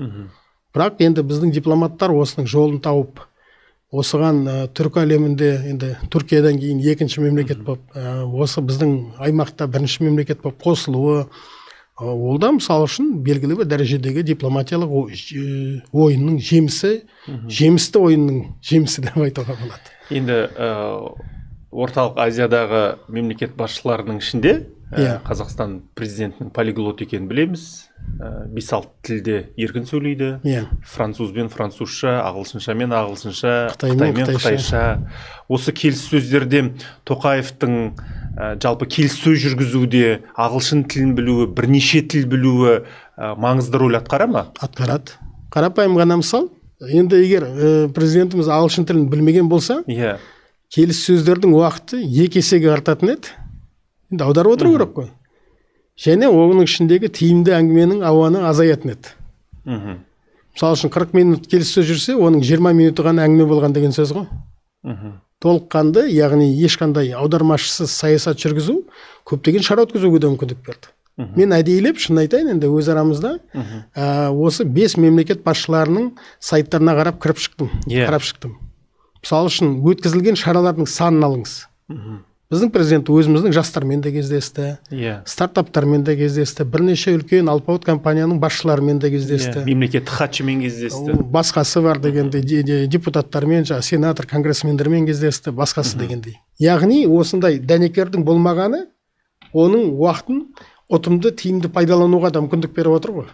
[SPEAKER 2] Бірақ енді біздің дипломаттар осының жолын тауып, осыған түркі әлемінде енді Түркиядан кейін екінші мемлекет болып, осы біздің аймақта бірінші мемлекет болып қосылуы, ол да мысалы үшін белгілі бір дәрежедегі дипломатиялық ойынның жемісі, жемісті ойынның жемісі деп айтуға болады.
[SPEAKER 1] Енді Орталық Азиядағы мемлекет басшыларының ішінде Қазақстан президентінің полиглот екенін білеміз. Бес алты тілде еркін сөйлейді. Французбен французша, ағылшыншамен ағылшынша,
[SPEAKER 2] қытаймен
[SPEAKER 1] қытаймен
[SPEAKER 2] қытайша.
[SPEAKER 1] Қытайша. Осы келіссөздерде Тоқаевтың жалпы келіссөз жүргізуде ағылшын тілін білуі, бірнеше тіл білуі маңызды рөл атқара ма?
[SPEAKER 2] Атқарады. Қарапайым ғана мысал: енді егер президентіміз ағылшын тілін білмеген болса, келіссөздердің уақыты екі есеге артатын еді. Енді аударып отыру керек қой, және оның ішіндегі тиімді әңгіменің ауаны азаятын еді. Мысалы үшін, 40 минут келіссөз жүрсе, оның 20 минуты ғана әңгіме болған деген сөз ғой. Толыққанды, яғни ешқандай аудармашысыз саясат жүргізу көптеген шара өткізуге де мүмкіндік берді. Мен әдейілеп, шын айтайын, енді өз арамызда осы бес мемлекет басшыларының сайттарына қарап кіріп шықтым, қарап шықтым. Мысалы үшін, өткізілген шаралардың санын алыңыз. Біздің президент өзіміздің жастармен де кездесті, стартаптармен де кездесті, бірнеше үлкен алпауыт компанияның басшыларымен де кездесті.
[SPEAKER 1] Мемлекеттік хатшымен кездесті.
[SPEAKER 2] Басқасы бар дегендей, депутаттармен, жаңағы сенатор, конгрессмендермен кездесті, басқасы дегендей. Яғни осындай дәнекердің болмағаны оның уақытын ұтымды, тиімді пайдалануға да мүмкіндік беріп отыр ғой.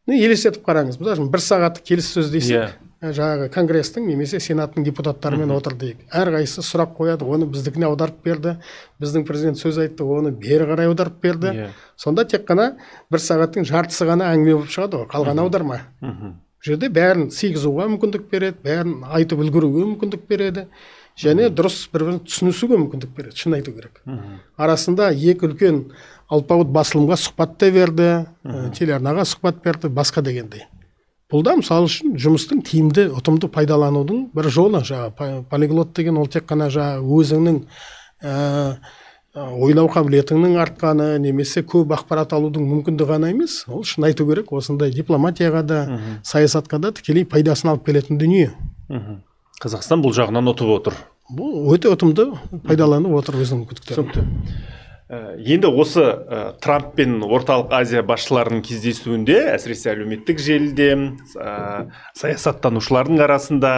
[SPEAKER 2] Ну, елестетіп қараңыз, мысалы үшін, бір сағаттық келіссөз дейсің, жаңағы конгресстің немесе сенаттың депутаттарымен отыр дейік. Әрқайсысы сұрақ қояды, оны біздікіне аударып берді, біздің президент сөз айтты, оны бері қарай аударып берді. Сонда тек қана бір сағаттың жартысы ғана әңгіме болып шығады ғой, қалғаны аударма. Бұл жерде бәрін сыйғызуға мүмкіндік береді, бәрін айтып үлгеруге мүмкіндік береді және дұрыс бір бірін түсінісуге мүмкіндік береді, шын айту керек. Арасында екі үлкен алпауыт басылымға сұхбат та берді, телеарнаға сұхбат берді, басқа дегендей. Бұл да мысалы үшін жұмыстың тиімді, ұтымды пайдаланудың бір жолы. Жаңағы полиглот деген ол тек қана жаңағы өзіңнің ойлау қабілетіңнің артқаны немесе көп ақпарат алудың мүмкіндігі ғана емес, ол, шын айту керек, осындай дипломатияға да, саясатқа да тікелей пайдасын алып келетін дүние.
[SPEAKER 1] Қазақстан бұл жағынан ұтып отыр.
[SPEAKER 2] Бұл өте ұтымды пайдаланып отыр өзінің мүмкіндіктерін.
[SPEAKER 1] Түсінікті. Енді осы Трамп пен Орталық Азия басшыларының кездесуінде, әсіресе әлеуметтік желіде, саясаттанушылардың арасында,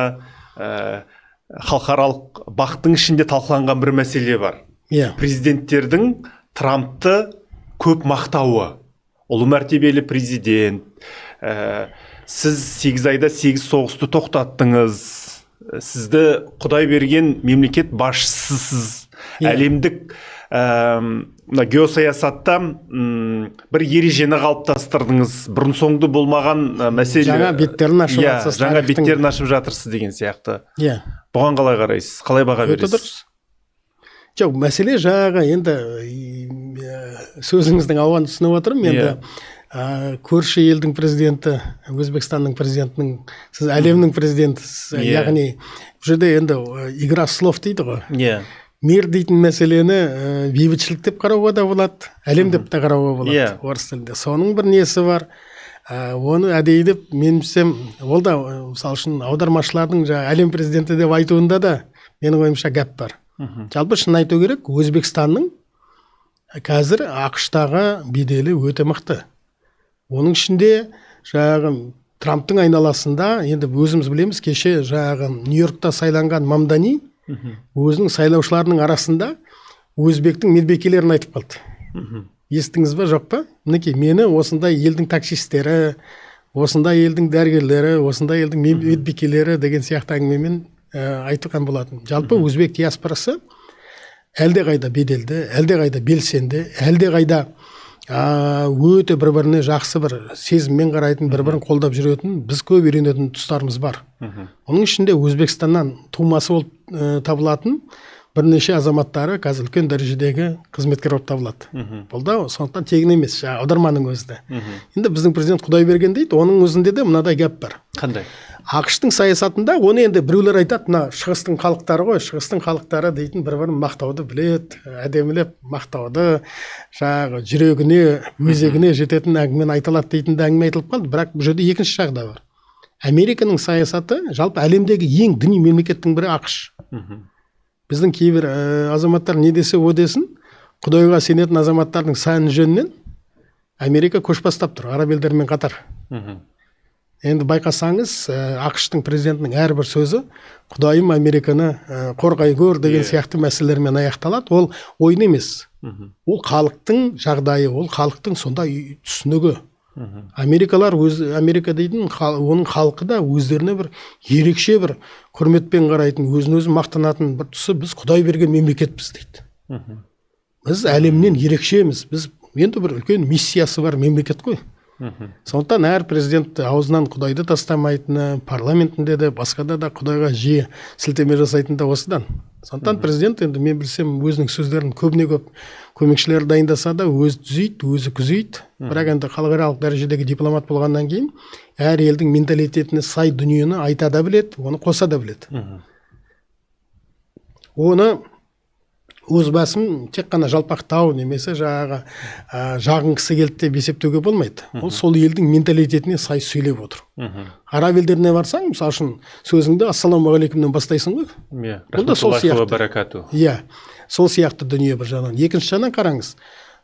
[SPEAKER 1] халықаралық бақтың ішінде талқыланған бір мәселе бар. Президенттердің Трампты көп мақтауы. Ұлы мәртебелі президент, сіз 8 айда 8 соғысты тоқтаттыңыз, сізді Құдай берген мемлекет басшысысыз, әлемдік мына геосаясатта бір ережені қалыптастырдыңыз, бұрын соңды болмаған мәселе.
[SPEAKER 2] Жаңа беттерін ашып жатырсыз
[SPEAKER 1] жаңа
[SPEAKER 2] тарихтың.
[SPEAKER 1] Беттерін ашып жатырсыз деген сияқты. Бұған қалай қарайсыз, қалай баға
[SPEAKER 2] Өте
[SPEAKER 1] бересіз?
[SPEAKER 2] дұрыс. Жоқ, мәселе жаңағы енді сөзіңіздің ауанын түсініп отырмын енді. Көрші елдің президенті, Өзбекстанның президентінің «сіз әлемнің президентісіз», яғни бұл жерде енді игра слов дейді ғой. Мир дейтін мәселені бейбітшілік деп қарауға да болады, әлем деп те қарауға болады. Орыс тілінде соның бір несі бар. Оны әдейі деп меніңше, ол да мысалы үшін, аудармашылардың жаңағы әлем президенті деп айтуында да менің ойымша гәп бар. Жалпы, шын айту керек, Өзбекстанның қазір АҚШ-тағы беделі өте мықты. Оның ішінде жаңағы Трамптың айналасында, енді өзіміз білеміз, кеше жаңағы Нью Йоркта сайланған Мамдани өзінің сайлаушыларының арасында өзбектің медбикелерін айтып қалды. Естіңіз ба, жоқ па? Мінекей, мені осындай елдің таксисттері, осындай елдің дәрігерлері, осындай елдің медбикелері деген сияқты әңгімемен айтылған болатын. Жалпы, өзбек диаспорасы әлдеқайда беделді, әлдеқайда белсенді, әлдеқайда өте бір біріне жақсы бір сезіммен қарайтын, бір бірін қолдап жүретін, біз көп үйренетін тұстарымыз бар. Оның ішінде Өзбекстаннан тумасы болып табылатын бірнеше азаматтары қазір үлкен дәрежедегі қызметкер болып табылады. Бұл да сондықтан тегін емес, жаңағы аударманың өзі де. Енді біздің президент Құдай берген дейді, оның өзінде де мынадай гәп бар.
[SPEAKER 1] Қандай?
[SPEAKER 2] АҚШ-тың саясатында оны енді біреулер айтады, мына шығыстың халықтары ғой, шығыстың халықтары дейтін бір бірін мақтауды біледі, әдемілеп мақтауды, жаңағы жүрегіне, өзегіне жететін әңгімені айта алады дейтін де әңгіме айтылып қалды. Бірақ бұл жерде екінші жағы да бар. Американың саясаты, жалпы әлемдегі ең діни мемлекеттің бірі АҚШ. Біздің кейбір азаматтар не десе о десін, Құдайға сенетін азаматтардың саны жөнінен Америка көш бастап тұр араб елдерімен қатар. Енді байқасаңыз, АҚШ-тың президентінің әрбір сөзі «Құдайым, Американы қорғай көр» деген сияқты мәселелермен аяқталады. Ол ойын емес, ол халықтың жағдайы, ол халықтың сондай түсінігі. Америкалар өз, Америка дейтін оның халқы да өздеріне бір ерекше бір құрметпен қарайтын, өзін өзі мақтанатын бір тұсы: «Біз Құдай берген мемлекетпіз», – дейді. «Біз әлемнен ерекшеміз». Біз енді бір үлкен миссиясы бар мемлекет қой. Сондықтан әр президент аузынан Құдайды тастамайтыны, парламентінде де, басқада да Құдайға жиі сілтеме жасайтыны да осыдан. Сондықтан президент енді, мен білсем, өзінің сөздерін көбіне көп көмекшілері дайындаса да, өзі түзейді, өзі күзейді. Бірақ енді халықаралық дәрежедегі дипломат болғаннан кейін әр елдің менталитетіне сай дүниені айта да біледі, оны қоса да біледі. Оны өз басым тек қана жалпақтау немесе жаңағы жағынғысы келді деп есептеуге болмайды. Ол сол елдің менталитетіне сай сөйлеп отыр. Араб елдеріне барсаң, мысалы үшін, сөзіңді «ассалаумағалейкумнен» бастайсың ғой. Бұл да сол
[SPEAKER 1] Рахматуллахи ва
[SPEAKER 2] сияқты.
[SPEAKER 1] баракату.
[SPEAKER 2] Иә, сол сияқты дүние бір жағынан. Екінші жағынан қараңыз,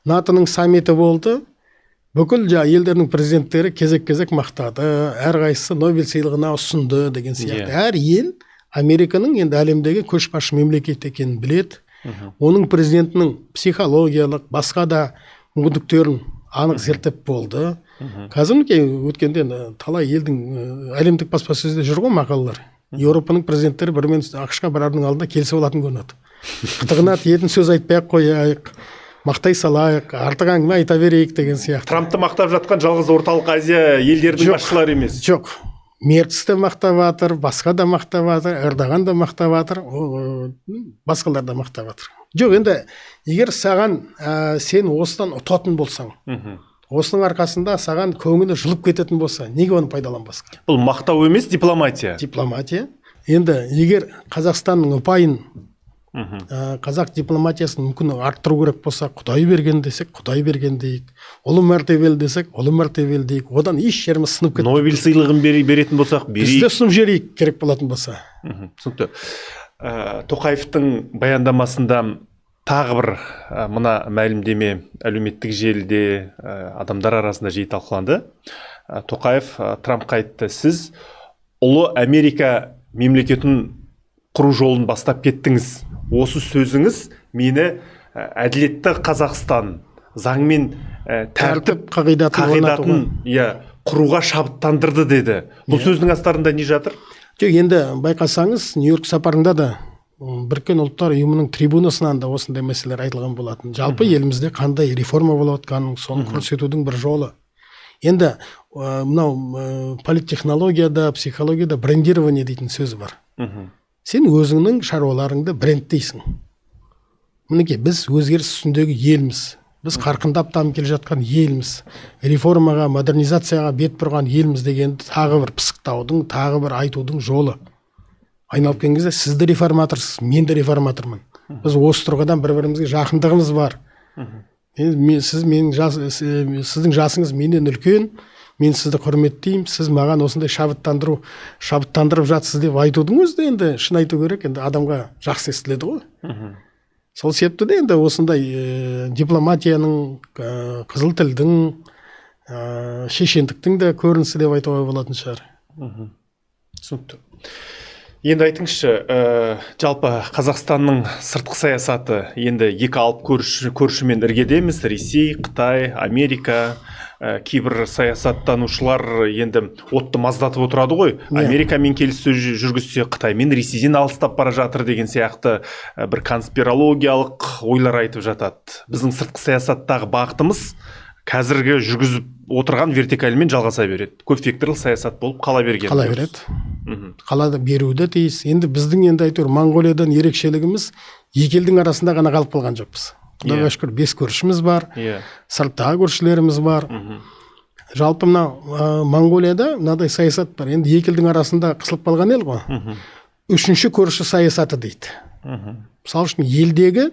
[SPEAKER 2] НАТО-ның саммиті болды. Бүкіл жаңағы елдердің президенттері кезек кезек мақтады, әрқайсысы Нобель сыйлығына ұсынды деген сияқты. Әр ел Американың енді әлемдегі көшбасшы мемлекет екенін біледі, оның президентінің психологиялық, басқа да мүмкіндіктерін анық зерттеп болды. Қазір, мінекей, өткенде енді талай елдің әлемдік баспасөзде жүр ғой мақалалар, Еуропаның президенттері бірімен АҚШ-қа барардың алдында келісіп алатын көрінеді: қытығына тиетін сөз айтпай ақ қояйық, мақтай салайық, артық әңгіме айта берейік деген сияқты.
[SPEAKER 1] Трампты мақтап жатқан жалғыз Орталық Азия елдерінің
[SPEAKER 2] Жоқ.
[SPEAKER 1] басшылары емес.
[SPEAKER 2] Жоқ, Мерц те мақтап жатыр, басқа да мақтап жатыр, Эрдоган да мақтап жатыр, басқалар да мақтап жатыр. Жоқ, енді егер саған сен осыдан ұтатын болсаң, осының арқасында саған көңілі жылып кететін болса, неге оны пайдаланбасқа?
[SPEAKER 1] Бұл мақтау емес, дипломатия.
[SPEAKER 2] Дипломатия. Енді егер Қазақстанның ұпайын, қазақ дипломатиясын мүмкін арттыру керек болса, Құдай берген десек, Құдай берген дейік, ұлы мәртебелі десек, ұлы мәртебелі дейік. Одан еш жеріміз сынып кетпейді.
[SPEAKER 1] Нобель сыйлығын беретін болсақ,
[SPEAKER 2] Біз де
[SPEAKER 1] берейік.
[SPEAKER 2] ұсынып жіберейік, керек болатын болса.
[SPEAKER 1] Түсінікті. Тоқаевтың баяндамасында тағы бір мына мәлімдеме әлеуметтік желіде адамдар арасында жиі талқыланды. Тоқаев Трампқа айтты: сіз ұлы Америка мемлекетін құру жолын бастап кеттіңіз. Осы сөзіңіз мені әділетті Қазақстан, заңмен тәртіп
[SPEAKER 2] қағидатын
[SPEAKER 1] иә, құруға шабыттандырды деді. Бұл сөздің астарында не жатыр?
[SPEAKER 2] Жоқ, енді байқасаңыз, Нью-Йорк сапарында да Біріккен Ұлттар Ұйымының трибунасынан да осындай мәселелер айтылған болатын. Жалпы елімізде қандай реформа болып жатқанын, соны көрсетудің бір жолы. Енді мынау политтехнологияда, психологияда брендирование дейтін сөз бар. Сен өзіңнің шаруаларыңды брендтейсің. Мінекей, біз өзгеріс үстіндегі елміз. Біз қарқындап дамып келе жатқан елміз. Реформаға, модернизацияға бет бұрған елміз дегенді тағы бір пысықтаудың, тағы бір айтудың жолы. Айналып келген кезде сіз де реформаторсыз, мен де реформатормын. Біз осы тұрғыдан бір-бірімізге жақындығымыз бар. Сіз менің сіздің жасыңыз менен үлкен, мен сізді құрметтеймін, сіз маған осындай шабыттандырып жатсыз деп айтудың өзі де енді шын айту керек, енді адамға жақсы естіледі ғой. Сол себепті де енді осындай дипломатияның, қызыл тілдің, шешендіктің де көрінісі деп айтуға болатын шығар.
[SPEAKER 1] Түсінікті. Енді айтыңызшы, жалпы Қазақстанның сыртқы саясаты, енді екі алып көршімен іргедеміз, Ресей, Қытай, Америка, кейбір саясаттанушылар енді отты маздатып отырады ғой. Америкамен келіссөз жүргізсе, Қытаймен Ресейден алыстап бара жатыр деген сияқты бір конспирологиялық ойлар айтып жатады. Біздің сыртқы саясаттағы бағытымыз қазіргі жүргізіп отырған вертикальмен жалғаса береді. Көп векторлы саясат болып қала берген.
[SPEAKER 2] Қала береді. Қала беруі тиіс. Енді біздің енді әйтеуір Моңғолиядан ерекшелігіміз екі елдің арасында ғана қалып қалған жоқпыз. Құдайға шүкір, 5 көршіміз бар, сырттағы көршілеріміз бар. Жалпы мына Моңғолияда мынадай саясат бар. Енді екі елдің арасында қысылып қалған ел ғой. Үшінші көрші саясаты дейді. Мысалы үшін елдегі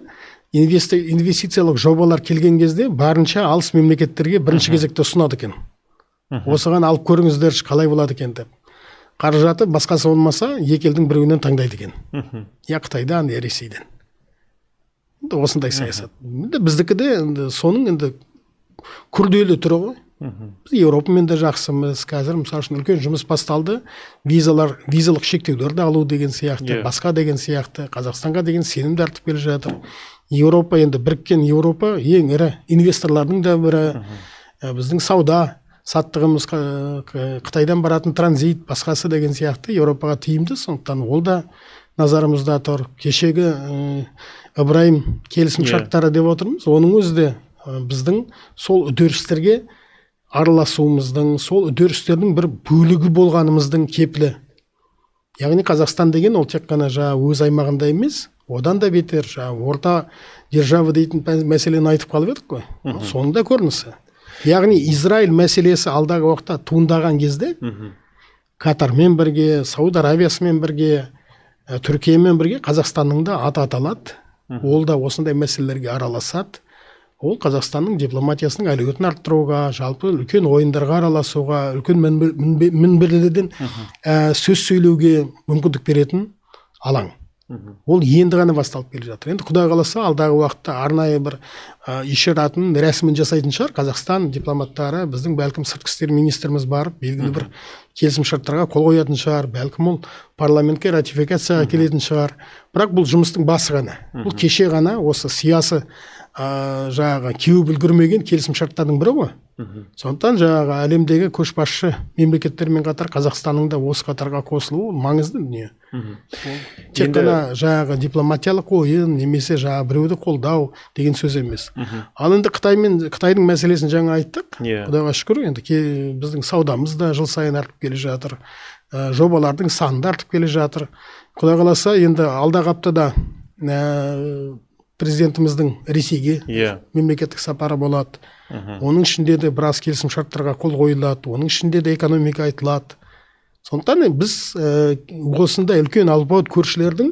[SPEAKER 2] инвестициялық жобалар келген кезде барынша алыс мемлекеттерге бірінші кезекте ұсынады екен. Осыған алып көріңіздерші, қалай болады екен деп. Қаражаты басқасы болмаса, екі елдің біреуінен таңдайды екен. Я Қытайдан, я Ресейден. Енді осындай саясат. Енді біздікі де енді соның енді күрделі түрі ғой. Біз Еуропамен де жақсымыз. Қазір мысалы үшін үлкен жұмыс басталды. Визалық шектеулерді алу деген сияқты, басқа деген сияқты, Қазақстанға деген сенім де артып келе жатыр. Еуропа енді біріккен Еуропа ең ірі инвесторлардың да бірі. Біздің сауда саттығымыз Қытайдан баратын транзит, басқасы деген сияқты Еуропаға тиімді, сондықтан ол да назарымызда тұр. Кешегі Ыбырайым келісім шарттары деп отырмыз, оның өзі де біздің сол үдерістерге араласуымыздың, сол үдерістердің бір бөлігі болғанымыздың кепілі. Яғни Қазақстан деген ол тек қана жаңа өз аймағында емес, одан да бетер жаңа орта держава дейтін мәселені айтып қалып едік қой. Соның да көрінісі. Яғни Израиль мәселесі алдағы уақытта туындаған кезде Катармен бірге, Сауд Арабиясымен бірге, Түркиямен бірге Қазақстанның да аты аталады. Ол да осындай мәселелерге араласады. Ол Қазақстанның дипломатиясының әлеуетін арттыруға, жалпы үлкен ойындарға араласуға, үлкен мінберлерден сөз сөйлеуге мүмкіндік беретін алаң. Ол енді ғана басталып келе жатыр. Енді Құдай қаласа, алдағы уақытта арнайы бір ишаратын, рәсімін жасайтын шығар. Қазақстан дипломаттары, біздің бәлкім сыртқы істер министріміз барып, белгілі бір келісімшарттарға қол қоятын шығар, бәлкім ол парламентке ратификацияға келетін шығар. Бірақ бұл жұмыстың басы ғана. Бұл кеше ғана осы сиясы жаңағы кеуіп үлгермеген келісімшарттардың бірі ғой. Сондықтан жаңағы әлемдегі көшбасшы мемлекеттермен қатар Қазақстанның да осы қатарға қосылуы маңызды дүние. Тек қана жаңағы дипломатиялық ойын немесе жаңағы біреуді қолдау деген сөз емес. Ал енді Қытайдың мәселесін жаңа айттық. Құдайға шүкір, енді біздің саудамыз да жыл сайын артып келе жатыр. Жобалардың саны да артып келе жатыр. Құдай қаласа, енді алдағы аптада президентіміздің Ресейге мемлекеттік сапары болады. Оның ішінде де біраз келісімшарттарға қол қойылады, оның ішінде де экономика айтылады. Сондықтан біз осындай үлкен алпауыт көршілердің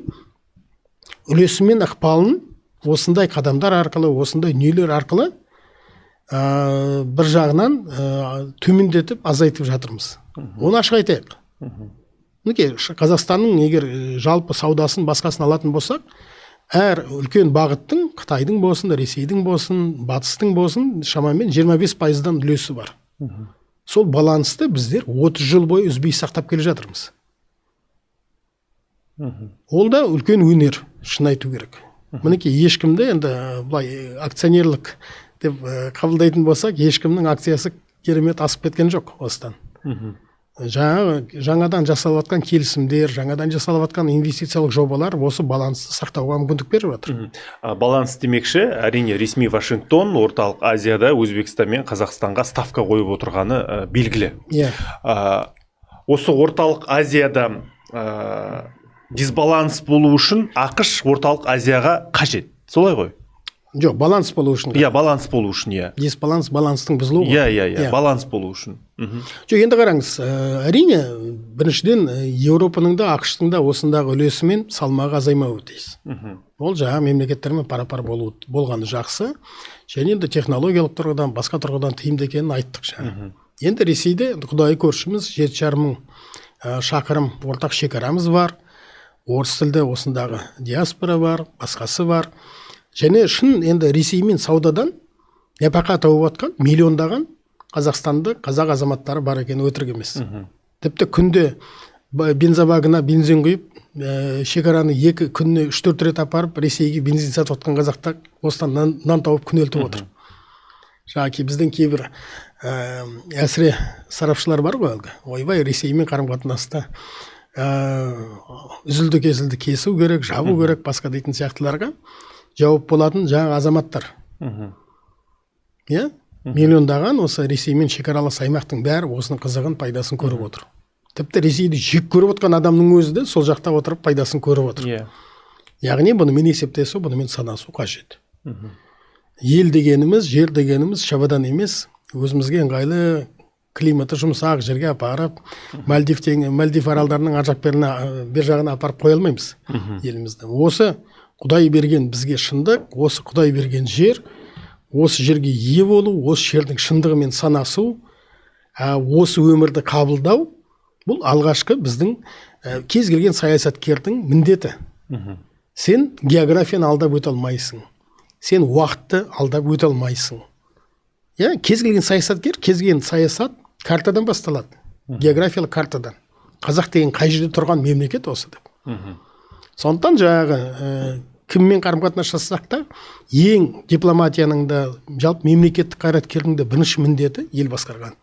[SPEAKER 2] үлесі мен ықпалын осындай қадамдар арқылы, осындай дүниелер арқылы бір жағынан төмендетіп, азайтып жатырмыз. Оны ашық айтайық. Мінекей, Қазақстанның егер жалпы саудасын басқасын алатын болсақ, әр үлкен бағыттың, Қытайдың болсын, Ресейдің болсын, Батыстың болсын, шамамен 25%-дан үлесі бар. Сол балансты біздер 30 жыл бойы үзбей сақтап келе жатырмыз. Ол да үлкен өнер, шын айту керек. Мінекей, ешкімді енді былай акционерлік деп қабылдайтын болсақ, ешкімнің акциясы керемет асып кеткен жоқ осыдан. Жаңадан жасалып жатқан келісімдер, жаңадан жасалып жатқан инвестициялық жобалар осы балансты сақтауға мүмкіндік беріп жатыр.
[SPEAKER 1] Баланс демекші, әрине, ресми Вашингтон Орталық Азияда Өзбекстан мен Қазақстанға ставка қойып отырғаны белгілі.
[SPEAKER 2] Иә.
[SPEAKER 1] Осы Орталық Азияда дисбаланс болу үшін АҚШ Орталық Азияға қажет, солай ғой?
[SPEAKER 2] Жоқ, баланс болу үшін.
[SPEAKER 1] Иә, баланс болу үшін, иә.
[SPEAKER 2] Дисбаланс баланстың бұзылуы ғой.
[SPEAKER 1] Иә, иә, иә,
[SPEAKER 2] Иә.
[SPEAKER 1] баланс болу үшін.
[SPEAKER 2] Жоқ, енді қараңыз, әрине, біріншіден, Еуропаның да, АҚШ-тың да осындағы үлесі мен салмағы азаймауы тиіс. Ол жаңа мемлекеттермен пара-пар болу болғаны жақсы. Және енді технологиялық тұрғыдан, басқа тұрғыдан тиімді екенін айттық жаңа. Енді Ресейде құдайы көршіміз, 7,5 мың шақырым ортақ шекарамыз бар. Орыс тілді осындағы диаспора бар, басқасы бар. Және шын енді Ресеймен саудадан нәпақа тауып жатқан миллиондаған қазақстандық қазақ азаматтары бар екені өтірік емес. Тіпті күнде бензобагына бензин құйып, шекараны екі күніне 3-4 рет апарып, Ресейге бензин сатып жатқан қазақтар осыдан нан тауып күнелтіп отыр. Жаңағы біздің кейбір әсіре сарапшылар бар ғой әлгі. Ойбай, Ресеймен қарым қатынаста үзілді кесілді кесу керек, жабу керек, басқа дейтін сияқтыларға жауап болатын жаңағы азаматтар. Иә? Миллиондаған осы Ресеймен шекаралас аймақтың бәрі осының қызығын, пайдасын көріп отыр. Тіпті Ресейді жек көріп отқан адамның өзі де сол жақта отырып пайдасын көріп отыр. Яғни бұнымен есептесу, бұнымен санасу қажет. Ел дегеніміз, жер дегеніміз шабадан емес, өзімізге ыңғайлы климаты жұмсақ жерге апарып, Мальдив аралдарының ар жақ бер жағына апарып қоя алмаймыз елімізді. Осы Құдай берген бізге шындық, осы Құдай берген жер, осы жерге ие болу, осы жердің шындығымен санасу, осы өмірді қабылдау, бұл алғашқы біздің кез келген саясаткердің міндеті. Сен географияны алдап өте алмайсың. Сен уақытты алдап өте алмайсың. Иә, кез келген саясаткер, кез келген саясат картадан басталады. Географиялық картадан. Қазақ деген қай жерде тұрған мемлекет осы деп. Сондықтан жаңағы кіммен қарым-қатынас жасасақ та, ең дипломатияның да, жалпы мемлекеттік қайраткердің де бірінші міндеті ел басқарған.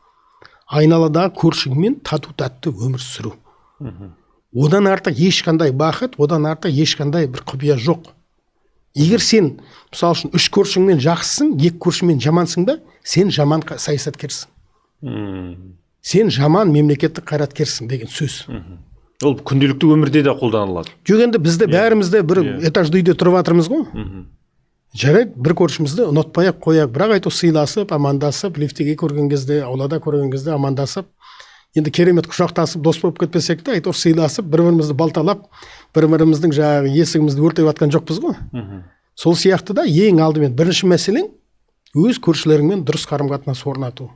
[SPEAKER 2] Айналадағы көршіңмен тату-тәтті өмір сүру. Одан артық ешқандай бақыт, одан артық ешқандай бір құпия жоқ. Егер сен, мысал үшін, 3 көршіңмен жақсысың, 2 көршіңмен жамансың ба, сен жаман саясаткерсің. Сен жаман мемлекеттік қайраткерсің деген сөз.
[SPEAKER 1] Ол күнделікті өмірде де қолданылады.
[SPEAKER 2] Жоқ, енді бізде бәріміз де бір этажды үйде тұрып жатырмыз ғой. Жарайды, бір көршімізді ұнатпай ақ қояйық, бірақ әйтеуір сыйласып, амандасып, лифтіге көрген кезде, аулада көрген кезде амандасып, енді керемет құшақтасып, дос болып кетпесек те, әйтеуір сыйласып, бір-бірімізді балталап, бір-біріміздің жаңағы есігімізді өртеп жатқан жоқпыз ғой. Сол сияқты да ең алдымен бірінші мәселең өз көршілеріңмен дұрыс қарым-қатынас орнату.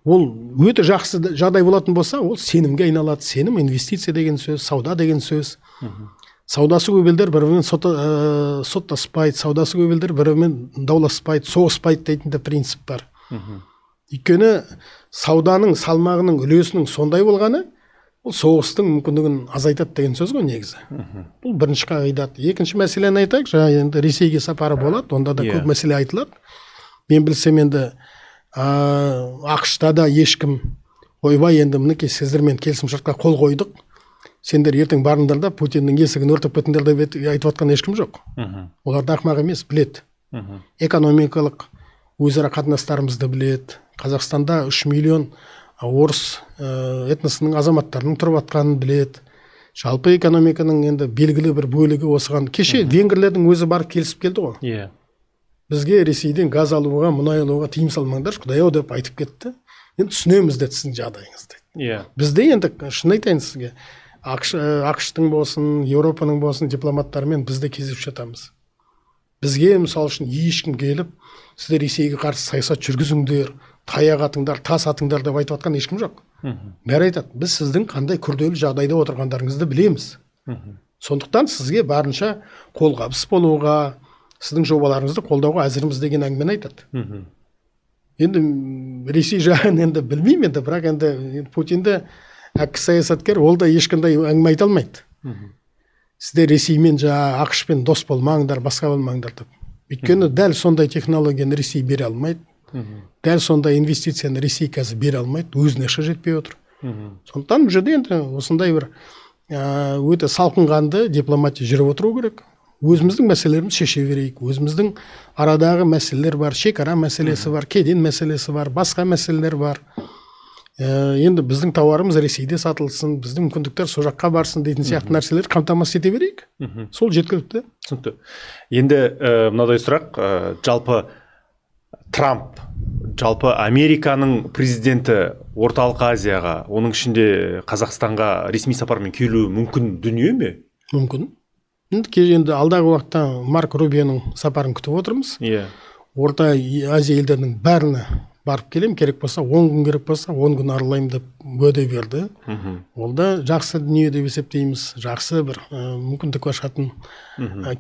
[SPEAKER 2] Ол өте жақсы жағдай болатын болса, ол сенімге айналады. Сенім инвестиция деген сөз, сауда деген сөз. Саудасы көп елдер бір-бірімен соттаспайды, саудасы көп елдер бір-бірімен дауласпайды, соғыспайды дейтін де принцип бар. Өйткені сауданың салмағының үлесінің сондай болғаны, ол соғыстың мүмкіндігін азайтады деген сөз ғой негізі. Бұл бірінші қағидат. Екінші мәселені айтайық, жаңа енді Ресейге сапары болады, онда да көп мәселе айтылады. Мен білсем енді, АҚШ-та да ешкім ойбай енді мінекей сіздермен келісімшартқа қол қойдық, сендер ертең барыңдар да Путиннің есігін өртеп кетіңдер деп айтып жатқан ешкім жоқ. Олар да ақымақ емес, біледі. Экономикалық өзара қатынастарымызды біледі. Қазақстанда 3 миллион орыс этносының азаматтарының тұрып жатқанын біледі. Жалпы экономиканың енді белгілі бір бөлігі осыған. Кеше венгрлердің өзі барып келісіп келді ғой. Бізге Ресейден газ алуға, мұнай алуға тыйым салмаңдаршы, құдай ау деп айтып кетті. Енді түсінеміз деді сіздің жағдайыңызды. Бізде енді шын айтайын сізге, АҚШ-тың болсын, Еуропаның болсын дипломаттарымен біз де кездесіп жатамыз. Бізге мысал үшін ешкім келіп, сіздер Ресейге қарсы саясат жүргізіңдер, таяқ атыңдар, тас атыңдар деп айтып жатқан ешкім жоқ. Бәрі айтады, біз сіздің қандай күрделі жағдайда отырғандарыңызды білеміз. Сондықтан сізге барынша қолғабыс болуға, сіздің жобаларыңызды қолдауға әзірміз деген әңгімені айтады. Енді Ресей жағын енді білмеймін енді, бірақ енді Путинді әккі саясаткер, ол да ешқандай әңгіме айта алмайды. Сіздер Ресеймен, жаңағы АҚШ-пен дос болмаңдар, басқа болмаңдар деп. Өйткені дәл сондай технологияны Ресей бере алмайды. Дәл сондай инвестицияны Ресей қазір бере алмайды, өзіне ақша жетпей отыр. Сондықтан бұл жерде енді осындай бір өте салқынқанды дипломатия жүріп отыру керек. Өзіміздің мәселелерімізді шеше берейік. Өзіміздің арадағы мәселелер бар, шекара мәселесі бар, кеден мәселесі бар, басқа мәселелер бар. Енді біздің тауарымыз Ресейде сатылсын, біздің мүмкіндіктер сол жаққа барсын дейтін сияқты нәрселерді қамтамасыз ете берейік. Сол жеткілікті.
[SPEAKER 1] Түсінікті. Енді мынадай сұрақ, жалпы Трамп, жалпы Американың президенті Орталық Азияға, оның ішінде Қазақстанға ресми сапармен келуі мүмкін дүние ме?
[SPEAKER 2] Мүмкін. Енді алдағы уақытта Марк Рубионың сапарын күтіп отырмыз.
[SPEAKER 1] Иә.
[SPEAKER 2] Орта Азия елдерінің бәріне барып келем, керек болса 10 күн, керек болса 10 күн аралаймын деп уәде берді. Ол да жақсы дүние деп есептейміз, жақсы бір мүмкіндік ашатын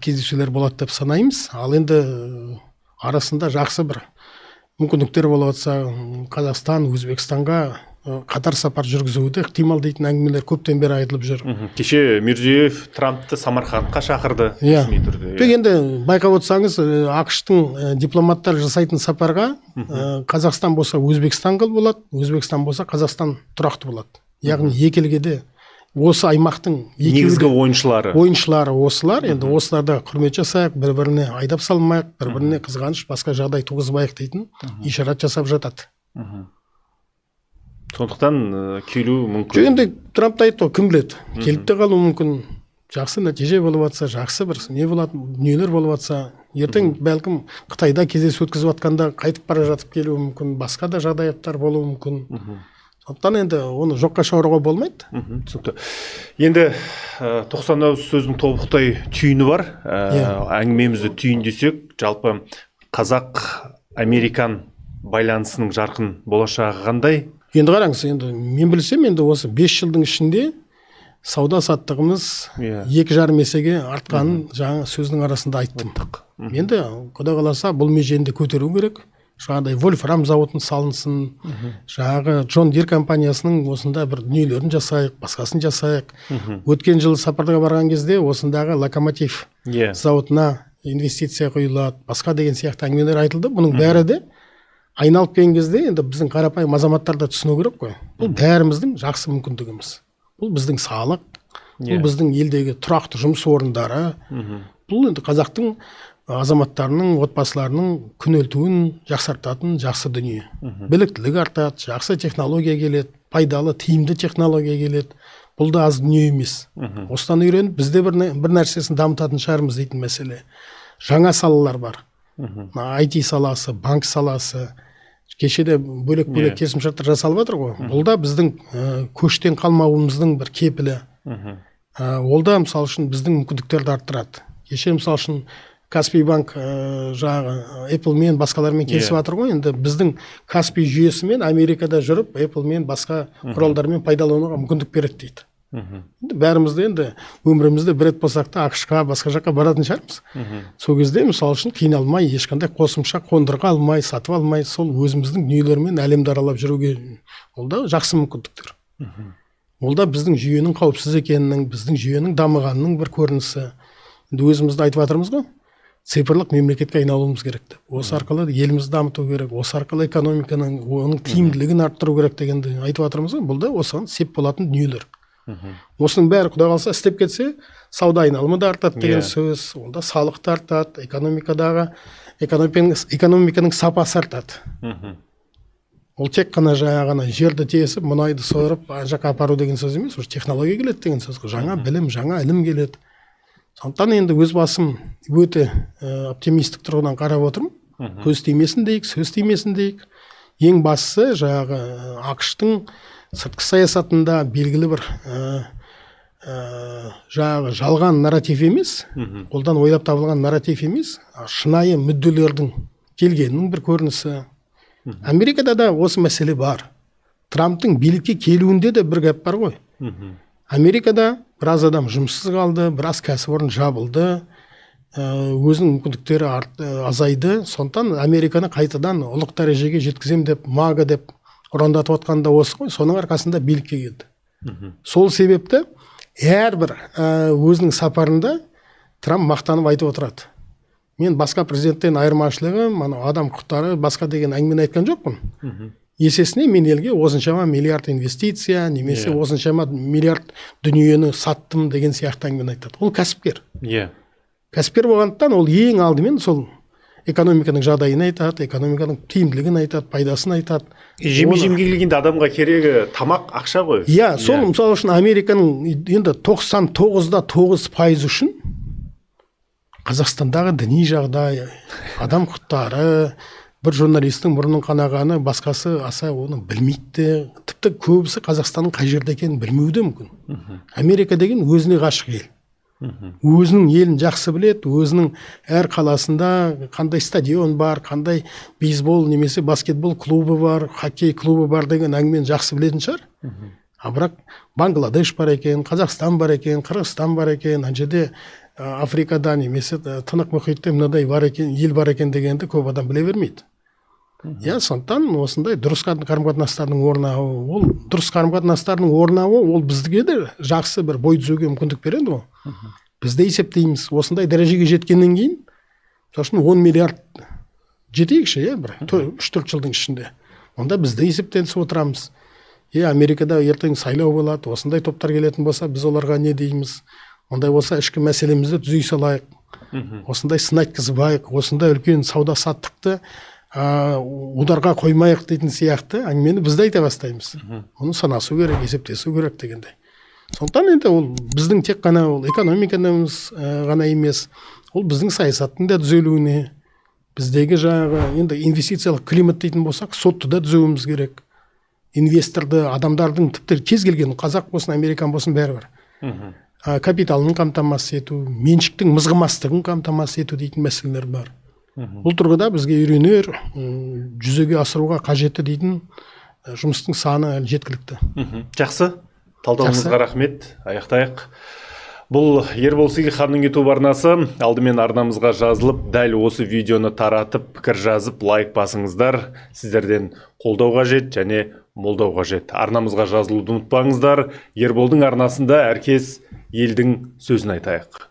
[SPEAKER 2] кездесулер болады деп санаймыз. Ал енді арасында жақсы бір мүмкіндіктер болып жатса, Қазақстан Өзбекстанға қатар сапар жүргізуі де ықтимал дейтін әңгімелер көптен бері айтылып жүр.
[SPEAKER 1] Кеше Мирзиёев Трампты Самарқандқа шақырды ресми түрде.
[SPEAKER 2] Тек енді байқап отырсаңыз, АҚШ-тың дипломаттар жасайтын сапарға Қазақстан болса Өзбекстан болады, Өзбекстан болса Қазақстан тұрақты болады. Яғни екі елге де осы аймақтың
[SPEAKER 1] негізгі ойыншылары.
[SPEAKER 2] Ойыншылары осылар. Енді осыларда құрмет жасайық, бір-біріне айдап салмайық, бір-біріне қызғаныш, басқа жағдай туғызбайық дейтін ишарат жасап жатады.
[SPEAKER 1] Сондықтан келуі мүмкін.
[SPEAKER 2] Енді Трамп та айтты ғой, кім біледі, келіп те қалуы мүмкін. Жақсы нәтиже болып жатса, жақсы бір не болады, дүниелер болып жатса, ертең бәлкім Қытайда кездесу өткізіп жатқанда қайтып бара жатып келуі мүмкін, басқа да жағдаяттар болуы мүмкін. Сондықтан енді оны жоққа шығаруға болмайды.
[SPEAKER 1] Түсінікті. Енді 90 ауыз сөздің тобықтай түйіні бар. Әңгімемізді түйіндесек, жалпы қазақ-американ байланысының жарқын болашағы қандай?
[SPEAKER 2] Енді қараңыз, енді мен білсем, енді осы 5 жылдың ішінде сауда саттығымыз 2,5 есеге артқанын жаңа сөздің арасында айттым. Енді Құдай қаласа бұл межені де көтеру керек. Жаңағыдай вольфрам зауытын салынсын, жаңағы Джон Дир компаниясының осында бір дүниелерін жасайық, басқасын жасайық. Өткен жылы сапарға барған кезде осындағы локомотив зауытына инвестиция құйылады, басқа деген сияқты әңгімелер айтылды. Бұның бәрі де айналып келген кезде енді біздің қарапайым азаматтар да түсіну керек қой. Бұл бәріміздің жақсы мүмкіндігіміз. Бұл біздің салық, бұл біздің елдегі тұрақты жұмыс орындары. Бұл енді қазақтың азаматтарының, отбасыларының күнелтуін жақсартатын жақсы дүние. Біліктілік артады, жақсы технология келеді, пайдалы, тиімді технология келеді. Бұл да аз дүние емес. Осыдан үйреніп, біз де бір нәрсесін дамытатын шығармыз дейтін мәселе. Жаңа салалар бар. IT саласы, банк саласы. Кеше де бөлек-бөлек келісімшарттар жасалып жатыр ғой. Бұл да біздің көштен қалмауымыздың бір кепілі. Ол да мысалы үшін біздің мүмкіндіктерді арттырады. Кеше мысалы үшін Каспий банк жаңағы Apple-мен басқалармен келісіп жатыр ғой. Енді біздің Каспий жүйесімен Америкада жүріп Apple-мен басқа құралдармен пайдалануға мүмкіндік береді дейді. Енді бәріміз де енді өмірімізде бір рет болсақ та АҚШ-қа, басқа жаққа баратын шығармыз. Сол кезде мысалы үшін қиналмай, ешқандай қосымша қондырғы алмай, сатып алмай, сол өзіміздің дүниелермен әлемді аралап жүруге ол да жақсы мүмкіндіктер. Ол да біздің жүйенің қауіпсіз екенінің, біздің жүйенің дамығанының бір көрінісі. Енді өзімізді айтып жатырмыз ғой, цифрлық мемлекетке айналуымыз керек деп. Осы арқылы елімізді дамыту керек, осы арқылы экономиканың, оның тиімділігін арттыру керек дегенді айтып жатырмыз ғой. Бұл да осыған сеп болатын дүниелер. Осының бәрі Құдай қаласа істеп кетсе, сауда айналымы да артады деген сөз, онда салық та артады, экономикадағы экономиканың сапасы артады. Ол тек қана жаңа ғана жерді тесіп, мұнайды сорып, ана жаққа апару деген сөз емес, уже технология келеді деген сөз ғой. Жаңа білім, жаңа ілім келеді. Сондықтан енді өз басым өте оптимистік тұрғыдан қарап отырмын. Көз тимесін дейік, сөз тимесін дейік. Ең бастысы жаңағы АҚШ-тың сыртқы саясатында белгілі бір жаңағы жалған нарратив емес, қолдан ойлап табылған нарратив емес, шынайы мүдделердің келгенінің бір көрінісі. Америкада да осы мәселе бар. Трамптың билікке келуінде де бір гәп бар ғой. Америкада біраз адам жұмыссыз қалды, біраз кәсіпорын жабылды, өзінің мүмкіндіктері азайды. Сондықтан Американы қайтадан ұлық дәрежеге жеткіземін деп, MAGA деп ұрандатып отқан да осы ғой. Соның арқасында билікке келді. Сол себепті әрбір өзінің сапарында Трамп мақтанып айтып отырады: мен басқа президенттен айырмашылығым анау адам құқықтары басқа деген әңгімені айтқан жоқпын. Есесіне мен елге осыншама миллиард инвестиция немесе осыншама миллиард дүниені саттым деген сияқты әңгімені айтады. Ол кәсіпкер. Кәсіпкер болғандықтан, ол ең алдымен сол экономиканың жағдайын айтады, экономиканың тиімділігін айтады, пайдасын айтады.
[SPEAKER 1] Жеме жемге келгенде адамға керегі тамақ, ақша ғой.
[SPEAKER 2] Иә, сол. Мысалы үшін, Американың енді 99,9% үшін Қазақстандағы діни жағдай, адам құқықтары, бір журналистің мұрнының қанағаны, басқасы аса оны білмейді де. Тіпті көбісі Қазақстанның қай жерде екенін білмеуі де мүмкін. Америка деген өзіне ғашық ел, өзінің елін жақсы біледі, өзінің әр қаласында қандай стадион бар, қандай бейсбол немесе баскетбол клубы бар, хоккей клубы бар деген әңгімені жақсы білетін шығар. А бірақ Бангладеш бар екен, Қазақстан бар екен, Қырғызстан бар екен, ана жерде Африкада немесе Тынық мұхитта мынадай бар екен, ел бар екен дегенді көп адам біле бермейді. Иә, сондықтан осындай дұрыс қарым қатынастардың орнауы, ол дұрыс қарым қатынастардың орнауы, ол бізге де жақсы бір бой түзеуге мүмкіндік береді ғой. Біз де есептейміз, осындай дәрежеге жеткеннен кейін, мысалы үшін, 10 миллиард жетейікші, иә, бір 3-4 жылдың ішінде, онда біз де есептесіп отырамыз. Е, Америкада ертең сайлау болады, осындай топтар келетін болса, біз оларға не дейміз? Ондай болса, ішкі мәселемізді түзей салайық, осындай сын айтқызбайық, осындай үлкен сауда саттықты ударға қоймайық дейтін сияқты әңгімені біз де айта бастаймыз. Оны санасу керек, есептесу керек дегендей. Сондықтан енді ол біздің тек қана ол экономикамыз ғана емес, ол біздің саясаттың да түзелуіне, біздегі жаңағы енді инвестициялық климат дейтін болсақ, сотты да түзеуіміз керек. Инвесторды, адамдардың, тіпті кез келген қазақ болсын, американ болсын, бәрібір, капиталын қамтамасыз ету, меншіктің мызғымастығын қамтамасыз ету дейтін мәселелер бар. Бұл тұрғыда бізге үйренер, жүзеге асыруға қажетті дейтін жұмыстың саны әлі жеткілікті.
[SPEAKER 1] Жақсы, талдауыңызға рахмет. Аяқтайық. Бұл Ербол Сейілханның YouTube арнасы. Алдымен арнамызға жазылып, дәл осы видеоны таратып, пікір жазып, лайк басыңыздар. Сіздерден қолдау қажет және молдау қажет. Арнамызға жазылуды ұмытпаңыздар. Ерболдың арнасында әркез елдің сөзін айтайық.